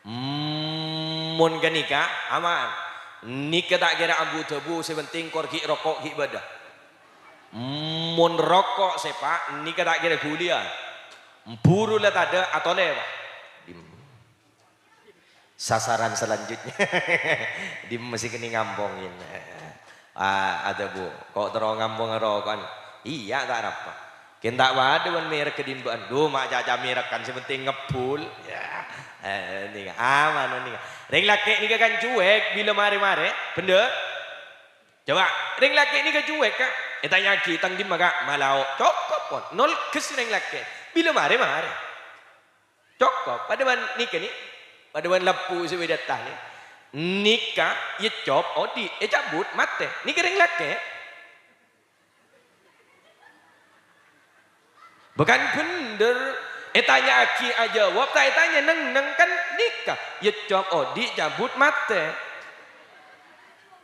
Mon ghânèka, aman. Nèka ta' kèra ambu-dhâbu, sè penting kor ghi' roko' ghi' bâdâ. Mon roko' sè pa', nèka ta' kèra ghuliyân. Buru la tadâ', atolè, Pa'. Dim-, sasaran selanjutnya. Dimma sè kènè' ngampongè. Ah, adhâbu, ko' terro ngampong roko'an. Iyâ, ta' arapa. Kèng ta' padâ bân mèrek kadimbâ'ân. Dhu, ma' caca mèrekan, sè penting ngebbhul. Ya, eh, nèka, aman nèka. Rèng lakè' nèka kan cuek bilâ marè-marè, bhendher? Coba, rèng lakè' nèka cuek, Ka'. Ètanya'aghi, "Tang dimma, Ka'?" "Malao'." Cokop, pon. Nolges rèng lakè'. Bilâ marè-marè. Cokop. Padâ bân nèka, nè. Padâ bân lampu sè bâdâ è attas, nè. Nèka ècop, odi', ècabut, matè. Nèka rèng lakè'. Bukan bhendher. Ètanya'aghi ajâwâb, ta' ètanya neng-neng kan nèka. Ècop odi', cabut, matè.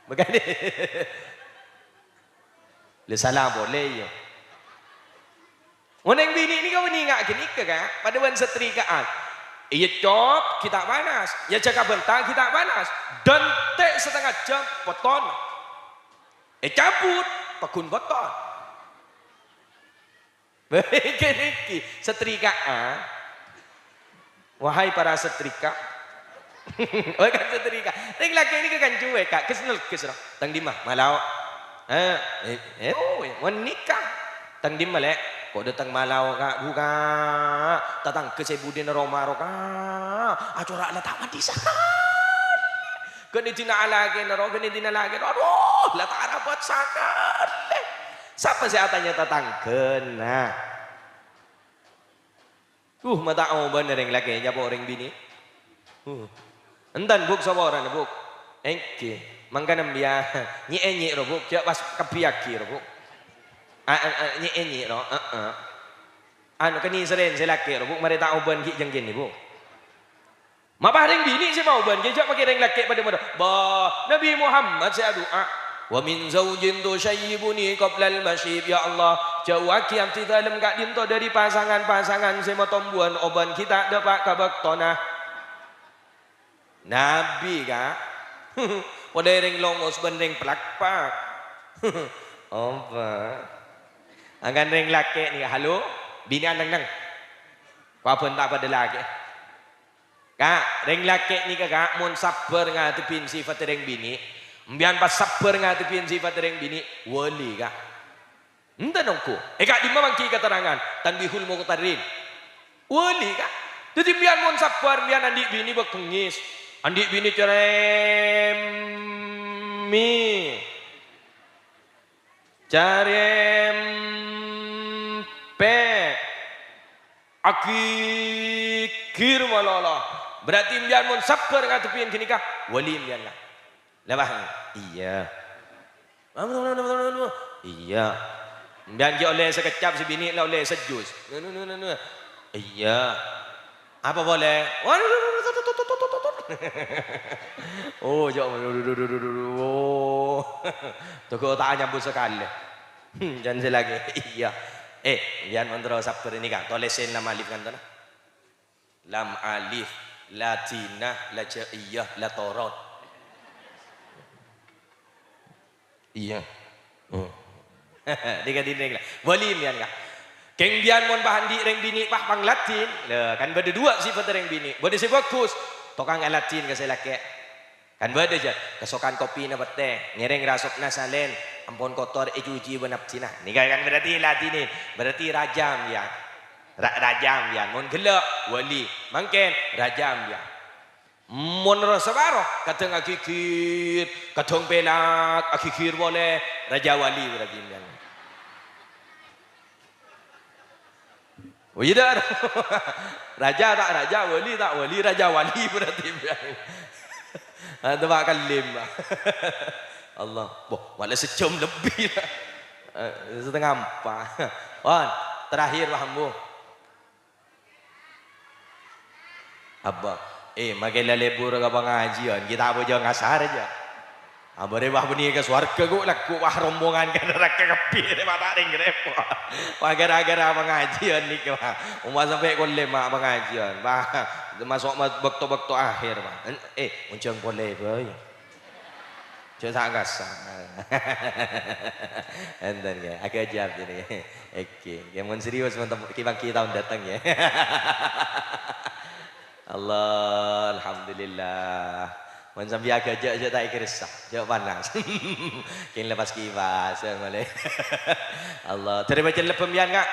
Bukan. La sala polè, iyâ. Mon rèng binè' nèka bânnè nga' ghânèka, Ka'. Padâ bân satrika'an. Ècop, ghi' ta' panas. Èjhâ' kabânta, ghi' ta' panas. Dântè' satengnga jam, potton. Ècabut, paggun potton. Ghânèka satrika'an. Wahai para setrika. Wahai kan setrika. Rèng lakè' nèka kan cuek, Ka'. Ges nolges, ro. "Tang dimma?" "Malao'." "Eh, eh, eh, oh, eh, mon nèka." "Tang dimma, Lè'?" "Ko' dâteng malao', Ka'." Buka. Tatangghâ sè budina roma, ro, Ka'. Acora' la ta' mandi sakalè. Ghânèka dina lakèna, ro, ghânèka dina lakèna. Aduh, la ta' arabât sakalè. Sapa sè atanya tatangghâna? Uh, ma' ta' obâna rèng lakè' nyapo rèng binè'. Uh. Enten, Bu', saporana, Bu'. Èngghi. Mangkana mbiya nyè'-ènyè' ro, Bu'. Jhâ' pas kabbhiyâghi ro, Bu'. A, a, a, nyè'-ènyè' ro. Heeh. Anu, kènè' sèrèn sè lakè' ro, Bu'. Marè ta' obân ghi' jhâ' kènè', Bu'. Mapa rèng binè' sè maobân, jhâ' pakè rèng lakè' padâ-padâ. Bâh, Nabbhi Muhammad sè adu'a, "Wa min zaujin tusyayyibuni qablal masyib." Ya Allah, jhâuwâghi abdhi dhâlem ka'dinto dâri pasangan-pasangan sè matombuwân obân ghi' ta' dâpa' ka bâktona. Nabbhi, Ka'. Polè rèng longos bân rèng plakpak. Apa? Angkan rèng lakè' nèka, halo, binè'an neng-neng. Ko' abân ta' padâ lakè'. Ka', rèng lakè' nèka, Ka', mon sabbhâr ngadhebbhi sèfatta rèng binè', sampèyan pas sabbhâr ngadhebbhi sèfatta rèng binè', wali, Ka'. Enten ongghu. È ka'dimma mangghi katerrangan, Tanbihul Mughtarrin. Wali, Ka'. Dhâddhi, sampèyan mon sabbhâr, sampèyan andi' binè' bâk bengngis. Andi' binè' carèmmè. Carèmpè. Aghighir malolo. Berarti sampèyan mon sabbhâr ngadhebbhi ghânèka, wali sampèyan, Ka'. La paham? Iyâ. Iyâ. Sampèyan ghi' ollè sakeccap, sè binè' la ollè sajus. Iyâ. Apa polè? Oh, jhâ'. Togo ta' anyambut sakalè. Hmm, jhân sè lakè'. Iyâ. Eh, bi'en mon terro sabbhâr ini, Kang. Tolèsè lam alif kantona. Lam alif, la dina, la jâ'iyah, la torot. Iyâ. Hmm. Dika dinding la. Wali bi'en, Kang. Kèng bi'en mon pas andi' rèng binè' pas pangladdhin. Lha, kan bâdâ duwâ' sifat rèng binè'. Bâdâ sè bhâghus, tokang aladdhin ka sè lakè'. Kan bâdâ, jhâ', kasokan kopina pettè, ngèrèng rasobbhâ salèn, ampon kotor ècuci bân abdhina. Nèka kan berarti ladhinè, berarti rajâm, yâ. Ra-, rajâm, yâ. Mon ghellâ', wali. Mangkèn, rajâm, yâ. Mon ro-, saparo, kadhâng aghigir, kadhâng pèlak, aghigir polè, rajâ wali berarti, yâ. Oh, iyâ, dâ'. Rajâ ta' rajâ, wali ta' wali, rajâ wali berarti. Adâ' Pak Kalim, Pak. Allah. Boh, malah sejam lebih, Pak. Eh, setengah empat. Wan, terakhir, Pak Ambo. Apa? Eh, makè la lebur ka pangajiân, kita apa jâ ngasar jâ. Abârâ wah bânnè ka sowarghâ, ghu', lagghu' wah rombongan ka naraka kabbhi, ma' ta' rèng-rèng. Wah, gara-gara pangajiân nèka, wah. Omma sampè' kollè ma' pangajiân. Wah, maso' ma-, bâkto-bâkto akhir, wah. Eh, onjhâng polè bhâi. Jhâ' sa-kasa. Enten, ghi. Agak jawab ini. Oke. Ghi, mon serius, mon tem-, ki-, ki taon dâteng, ghi. Allah, alhamdulillah. Mon sambi agak jhâ', jhâ' ta' èkersa. Jhâ' panas. Kèng lepas kipas, ya, malè. Allah. Dâri bâjâ lebbem, yan, Kak.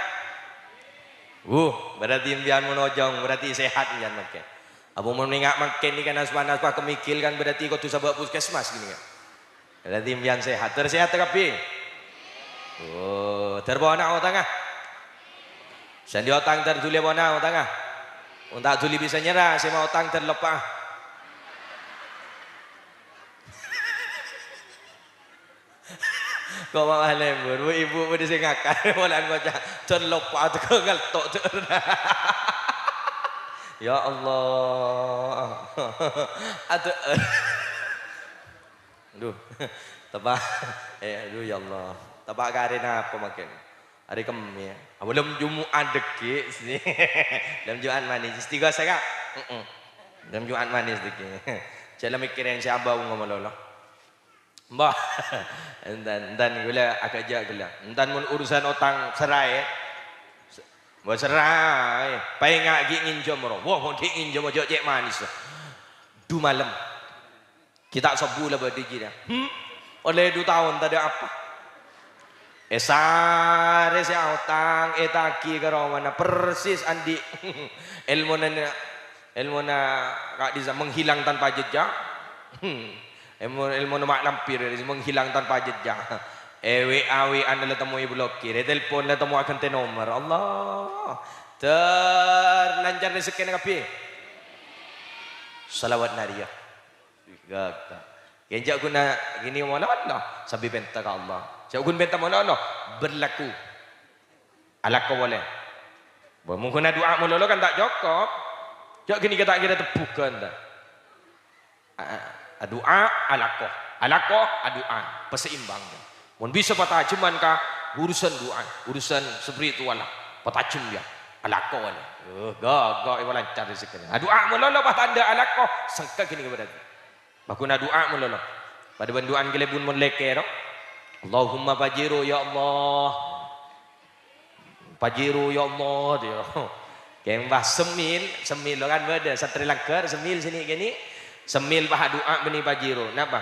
Wuh, berarti bi'en mon ojhâng, berarti sehat, yan, mangkèn. Apa mon nènga' mangkèn nèka nas-panas, pas kemigil kan berarti kodhu sabâ' puskesmas gini kan. Berarti bi'en sehat. Ter sehat kabbhi? Oh, ter pona otangnga? Sè andi' otang ter dhuli pona otangnga? Mon ta' dhuli bisa nyerra, sè ma' otang ter loppa. Kok malah lembur, bu, ibu budi sing ngakan, molan ngoca', "Jan loppa, adhu, ngeltok, Jan." Ya Allah. Adhu. Duh, tepa', eh, aduh, ya Allah. Tepa' ka arè napa mangkèn? Arè Kemmès. Apa lem Jumu'at dhâggi' sih? Lem Jumu'at manis. Istighosa, Kak? Heeh. Lem Jumu'at manis dhâggi'. Jhâ' la mikkèrè sè abâ' malolo. Mbah, enten, enten ghulâ agak jhâ' ghellâ'. Enten mon urusan otang serraè. Mbah serraè, paènga' ghi' ngènjhâm ro. Wah, mon ghi' ngènjhâm jhâ' cè' manis. Du malem. Ghi' ta' sobbhu la bâdâ jiyâ. Hmm? Ollè du taon tadâ' apa. Èsarè sè aotang, ètagi ka romana, persis andi' èlmona, èlmona ka'dissa' menghilang tanpa jejak. Èlmo-, èlmona ma' lampir, menghilang tanpa jejak. È W A, W A-na la temmo èblokir, ètelpon la temmo aghântè nomer. Allah. Ter lancar rezekkèna kabbhi. Shalawat nariyah. Gaga. Kèng jhâ' ghun gini malolo, sambi pènta ka Allah. Jhâ' ghun pènta malolo, berlaku. Alako polè. Bâ, mon ghun adu'a malolo kan ta' cokop. Jhâ' ghânèka ta' kèra tebbhughân, ta'. A-, a-, adu'a, alako. Alako, adu'a. Paseimbang. Mon bisa patajheman ka urusan du'a, urusan spiritual, patajhem, yâ. Alako polè. Eh, gaga, èpalancar rezekkèna. Adu'a malolo, pas tandhâ alako, sengka ghânèka berarti. Bâ ghun adu'a malolo. Padâ bân du'ana kalèbun mon lèkèr. Allahumma Pajero, ya Allah. Pajero, ya Allah, dia. Kèng pas Semil, Semil lo kan bâdâ, Satrè Langghâr, Semil sini kènè. Semil pas adu'a bânnè Pajero. Napa?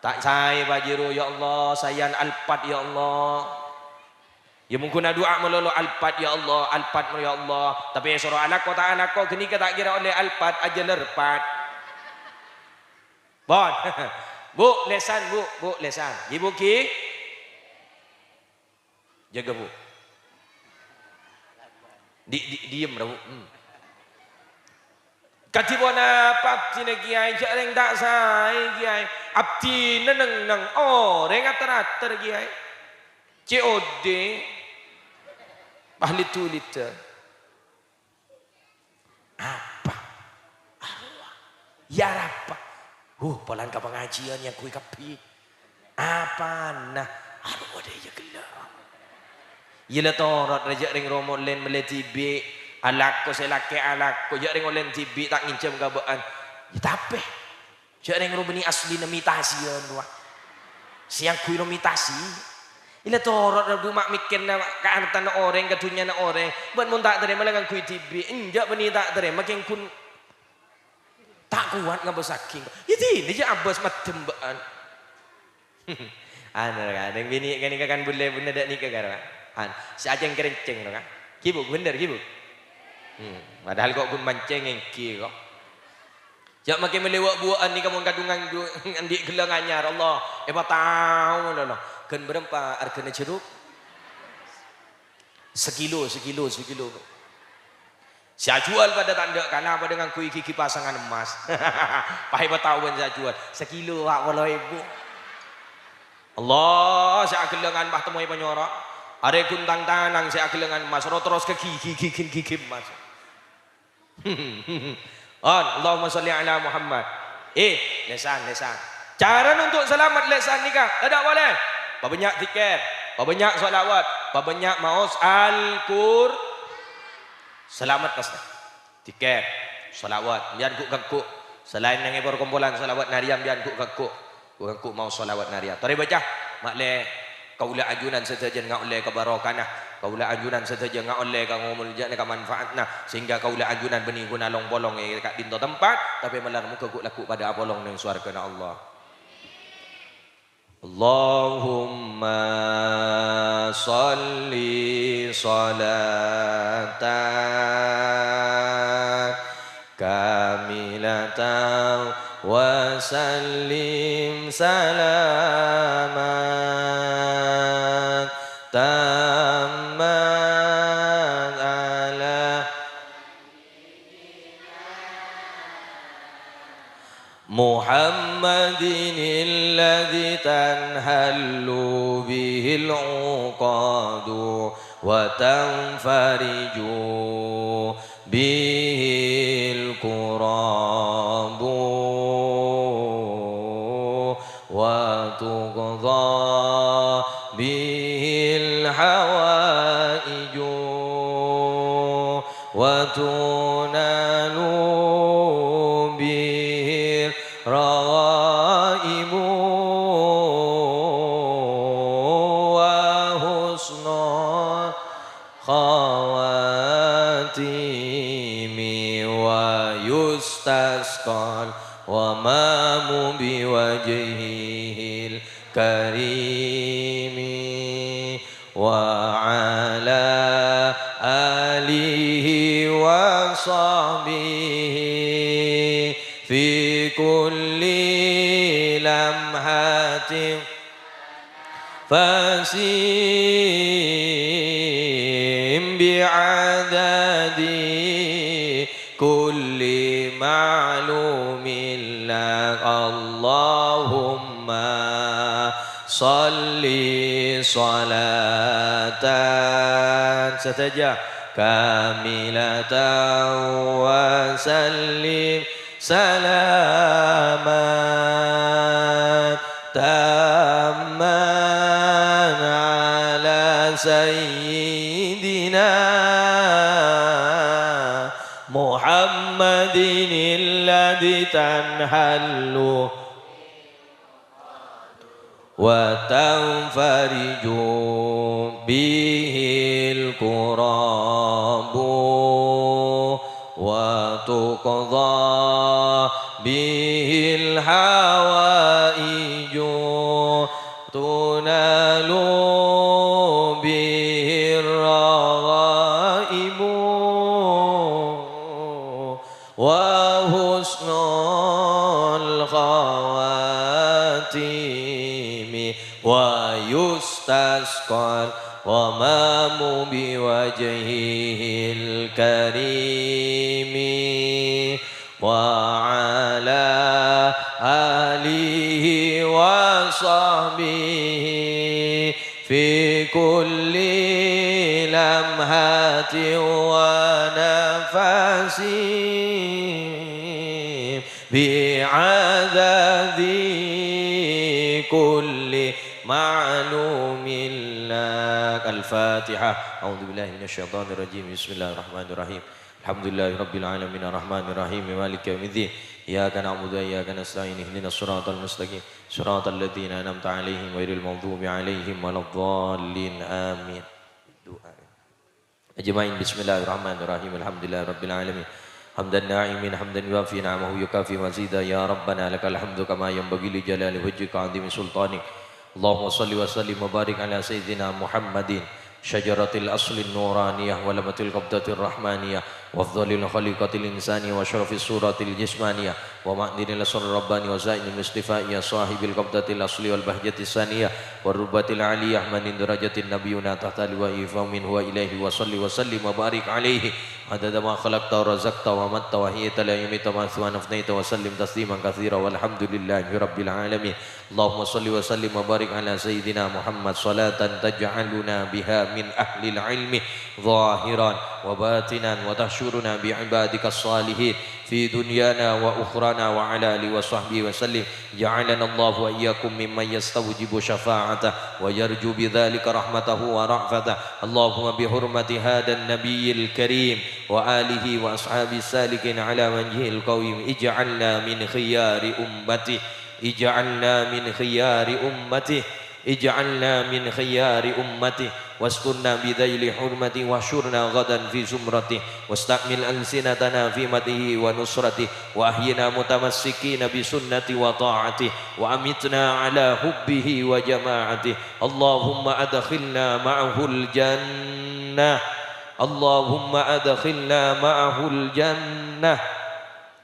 Ta' saè Pajero, ya Allah, saèyan Alphard, ya Allah. Yâ, mon ghun adu'a malolo Alphard, ya Allah, Alphard, ya Allah. Tapè èsoro alako ta' alako, ghânèka ta' kèra ollè Alphard, ajhâ Lerphard. Pon. Bu, lèsan, Bu, Bu, lèsan. Ibu ghi. Jâgâ, Bu. Di, di, diem, ra, Bu. Hmm. Kadhi ponapa abdhina, Kèyaè? Jhâ' rèng ta' saè, Kèyaè. Abdhina neng-enneng orèng ater-ater, Kèyaè. C O D. Ahli tulidan. Apa? Arowa. Yâ arapa? Huh, polana ka pangajiân èyangghuy kabbhi. Apana? Arowa dâ' iyâ ghellâ'. Iyâ la torot rè, jhâ' rèng rowa ollèna mellè dhibi', alako sè lakè' alako, jhâ' rèng ollèna dhibi' ta' ngènjhâm ka bâ'ân. Iyâ tapè, jhâ' rèng rowa bânnè asllina mitasiân rowa. Sè angghuy rowa mitasi. Iyâ la torot rè, du ma' mèkkèrna ka artana orèng, ka dhunnyana orèng. Bâ'ân mon ta' tarèma la ngangghuy dhibi', enjâ' bânnè ta' tarèma kèng ghun ta' kowat ngabâssaghi. Iyâ dinah jhâ' abâs maddem bâ'ân. Anu, kan, rèng binè' ghânèka kan bulâ bhunna dâ' nèka, kan. An, sè acèng-kerèncèng, kan. Ghibuk, bhender, ghibuk. Hmm, padahal kok ghun mancèng èngghi, kok. Jhâ' makè mellè wâ'-buwâ'ân nèka mon kadhungan ju-, andi' ghellâng anyar, Allah, èpatao, lho, lho. Ghân bârâmpa arghâna jhâruk? Sakilo, sakilo, sakilo. Sè ajhuwâl padâ ta' endâ' kala padâ ngangghuy ghighi pasangan emmas. Pas èpatao bân sè ajhuwâl, sakilo pa' polo èbu. Allah, sè aghellângan pas temmo è panyoro'. Arè ghun tang-tanang sè aghellângan emmas, ro-, terros ka ghighi, ghighi, ghighi emmas. On, Allahumma sholli ala Muhammad. Eh, lèsan, lèsan. Cara untuk salamet lèsan nèka, tadâ' polè. Pabânnya' dzikir, pabânnya' shalawat, pabânnya' maos Al-Qur-, salamet pastè. Dzikir, shalawat, bi'ân ghu'-ghangghu'. Salaèn neng è perkumpulan shalawat nariyah, bi'ân ghu'-ghangghu'. Ghu'-ghangghu' maos shalawat nariyah. Torè bâca, ma'lè kaulâ ajunan sadhâjâna ngaollè kabhârokana. Kaulâ ajunan sadhâjâ ngaollè ka ngomoljâna ka manfaatna, sehingga kaulâ ajunan bânnè ghun along-polong è ka'dinto tempat, tapè malar moghâ ghu'-lagghu' padâ apolong neng sowarghâna Allah. Allahumma shalli shalatan kamilatan wa sallim salaman tamman ala محمد الذي تنحل به العقد وتنفرج به الكرب وتقضى به الحوائج وتنال به الرغائب وحسن الخواتيم ويستسقى الغمام بوجهه الكريم وعلى آله وصحبه في كل لمحة فسيم بعدد كل معلوم لك. اللهم صل صلاة sadhâjâ كاملة وسلم سلاما تاما على سيدنا محمد الذي تنحل وتنفرج به الكرب وتقضى به الحوائج تنال به الرغائب وحسن الخواتيم ويستسقى الغمام بوجهه الكريم وعلى آله وصحبه في كل لمحة ونفس بعدد كل معلوم لك. Al-Fatihah. A'udzubillahi minasyaitonirrajim. Bismillahirrahmanirrahim. Alhamdulillahirabbil alamin, arrahmanirrahim, maliki yaumiddin. Iyyaka na'budu wa iyyaka nasta'in. Ihdinas siratal mustaqim. Siratal ladzina an'amta 'alaihim ghairil maghdubi 'alaihim waladdallin. Amin. Du'a. Ajma'in. Bismillahirrahmanirrahim. Alhamdulillahirabbil alamin. Hamdan na'imin, hamdan yuwafi ni'amahu yukafi mazida. Ya Rabbana, lakal hamdu kama yanbaghi li jalali wajhika wa 'azimi sultanik. Allahumma shalli wa sallim wa barik ala sayyidina Muhammadin, syajaratil aslin nuraniyah, wa lamatil qabdatir rahmaniyah, wa afdhalil khaliqatil insaniyah, wa asyrafis suratil jismaniyah, wa ma'dinil asrar rabbani, wa zainil mustafaiyah, sahibil qabdatil asli wal bahjatis saniyah, wa rubatil aliyah, man darajatin nabiyuna tahta liwa'i, fa minhu wa ilaihi. Wa shalli wa sallim wa barik alaihi adada ma khalaqta wa razaqta wa amatta wa ahyayta, la yumitu ma wa nafnaita, wa sallim tasliman katsira, walhamdulillahi rabbil alamin. Allahumma shalli wa sallim wa barik ala sayyidina Muhammad, salatan taj'aluna biha min ahlil ilmi zahiran wa batinan, wa tahsyuruna bi ibadika salihin fi dunyana wa ukhrana, wa ala alihi wa sahbihi wa sallim. Ja'alana Allahu wa iyyakum mimman yastawjibu syafa'atah wa yarju bidzalika rahmatahu wa ra'fatah. Allahumma bihurmati hadan nabiyil karim wa alihi wa ashabi salikin ala manhajihil qawim, ij'alna min khiyari ummati, ij'alna min khiyari ummati, ij'alna min khiyari ummati, wasturna bidzaili hurmati, wahsyurna ghadan fi zumrati, wasta'mil alsinatana fi madhihi wa nusrati, wa ahyina mutamassikina bi sunnati wa ta'ati, wa amitna ala hubbihi wa jama'ati. Allahumma adkhilna ma'ahul jannah. Allahumma adkhilna ma'ahul jannah.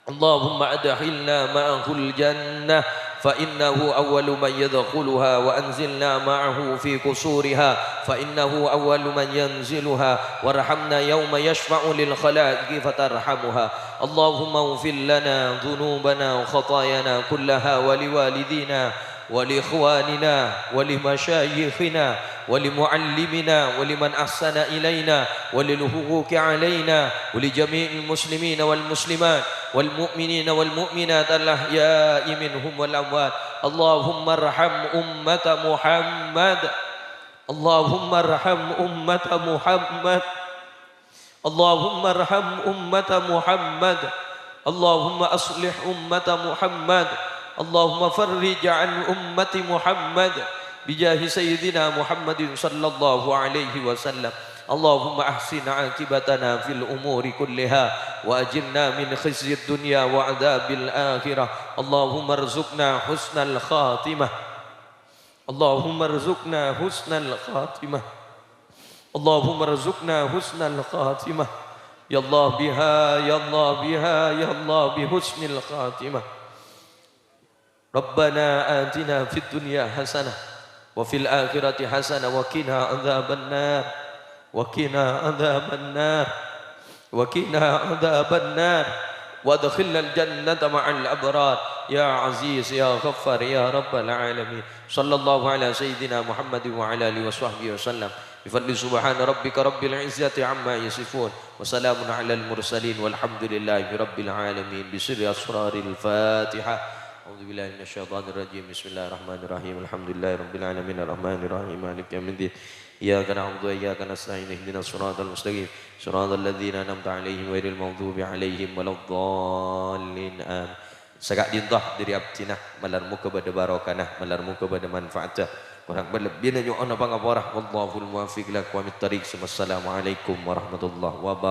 Allahumma adkhilna ma'ahul jannah, fa innahu awwalu man yadkhuluha, wa anzilna ma'ahu fi qusuriha, fa innahu awwalu man yanziluha, warhamna yawma yashfa'u lil khalaiqi fatarhamuha. Allahumma ighfir lana dhunubana wa khatayana kullaha wa liwalidina wa li ikhwanina wa li masyayikhina wa li muallimina wa liman ahsana ilaina wa lil huquqi alaina wa li jami'il muslimina wal muslimat wal mu'minina wal mu'minat al ahya'i minhum wal amwat. Allahumma arham ummata Muhammad. Allahumma arham ummata Muhammad. Allahumma arham ummata Muhammad. Allahumma aslih ummata Muhammad. Allahumma farrij an ummati Muhammad. Bijahi Sayyidina Muhammadin sallallahu alaihi wasallam. Allahumma ahsin aqibatana fil umuri kulliha, wa ajirna min khizyid dunya wa adzabil akhirah. Allahumma rzuqna husnal khatimah. Allahumma rzuqna husnal khatimah. Allahumma rzuqna husnal khatimah. Ya Allah biha, ya Allah biha, ya Allah bi husnil khatimah. Rabbana atina fid dunya hasanah wa fil akhirati hasanah wa qina adzabannar. Wa qina adzabannar. Wa qina adzabannar. Wa adkhilnal jannata ma'al abrar. Ya Aziz, ya Ghaffar, ya Rabbal alamin. Sallallahu ala sayyidina Muhammadin wa ala alihi wa sahbihi wa sallam. Bi fadli subhana rabbika rabbil izzati amma yasifun. Wa salamun alal mursalin walhamdulillahi rabbil alamin. Bi sirri asraril Fatihah. A'udzu billahi minasy syaithanir rajim. Bismillahirrahmanirrahim. Alhamdulillahi rabbil alamin. Arrahmanirrahim. Maliki yaumiddin. Iyyaka na'budu wa iyyaka nasta'in. Ihdinas siratal mustaqim. Siratal ladzina an'amta 'alaihim ghairil maghdubi 'alaihim waladdallin. Amin. Saka'dinto dhâri abdhina, malar moghâ bâdâ barokana, malar moghâ bâdâ manfaatta. Korang bâ' lebbina nyo'ona pangapora. Wallahul muwaffiq ila aqwamit thariq. Wassalamualaikum warahmatullahi wabarakatuh.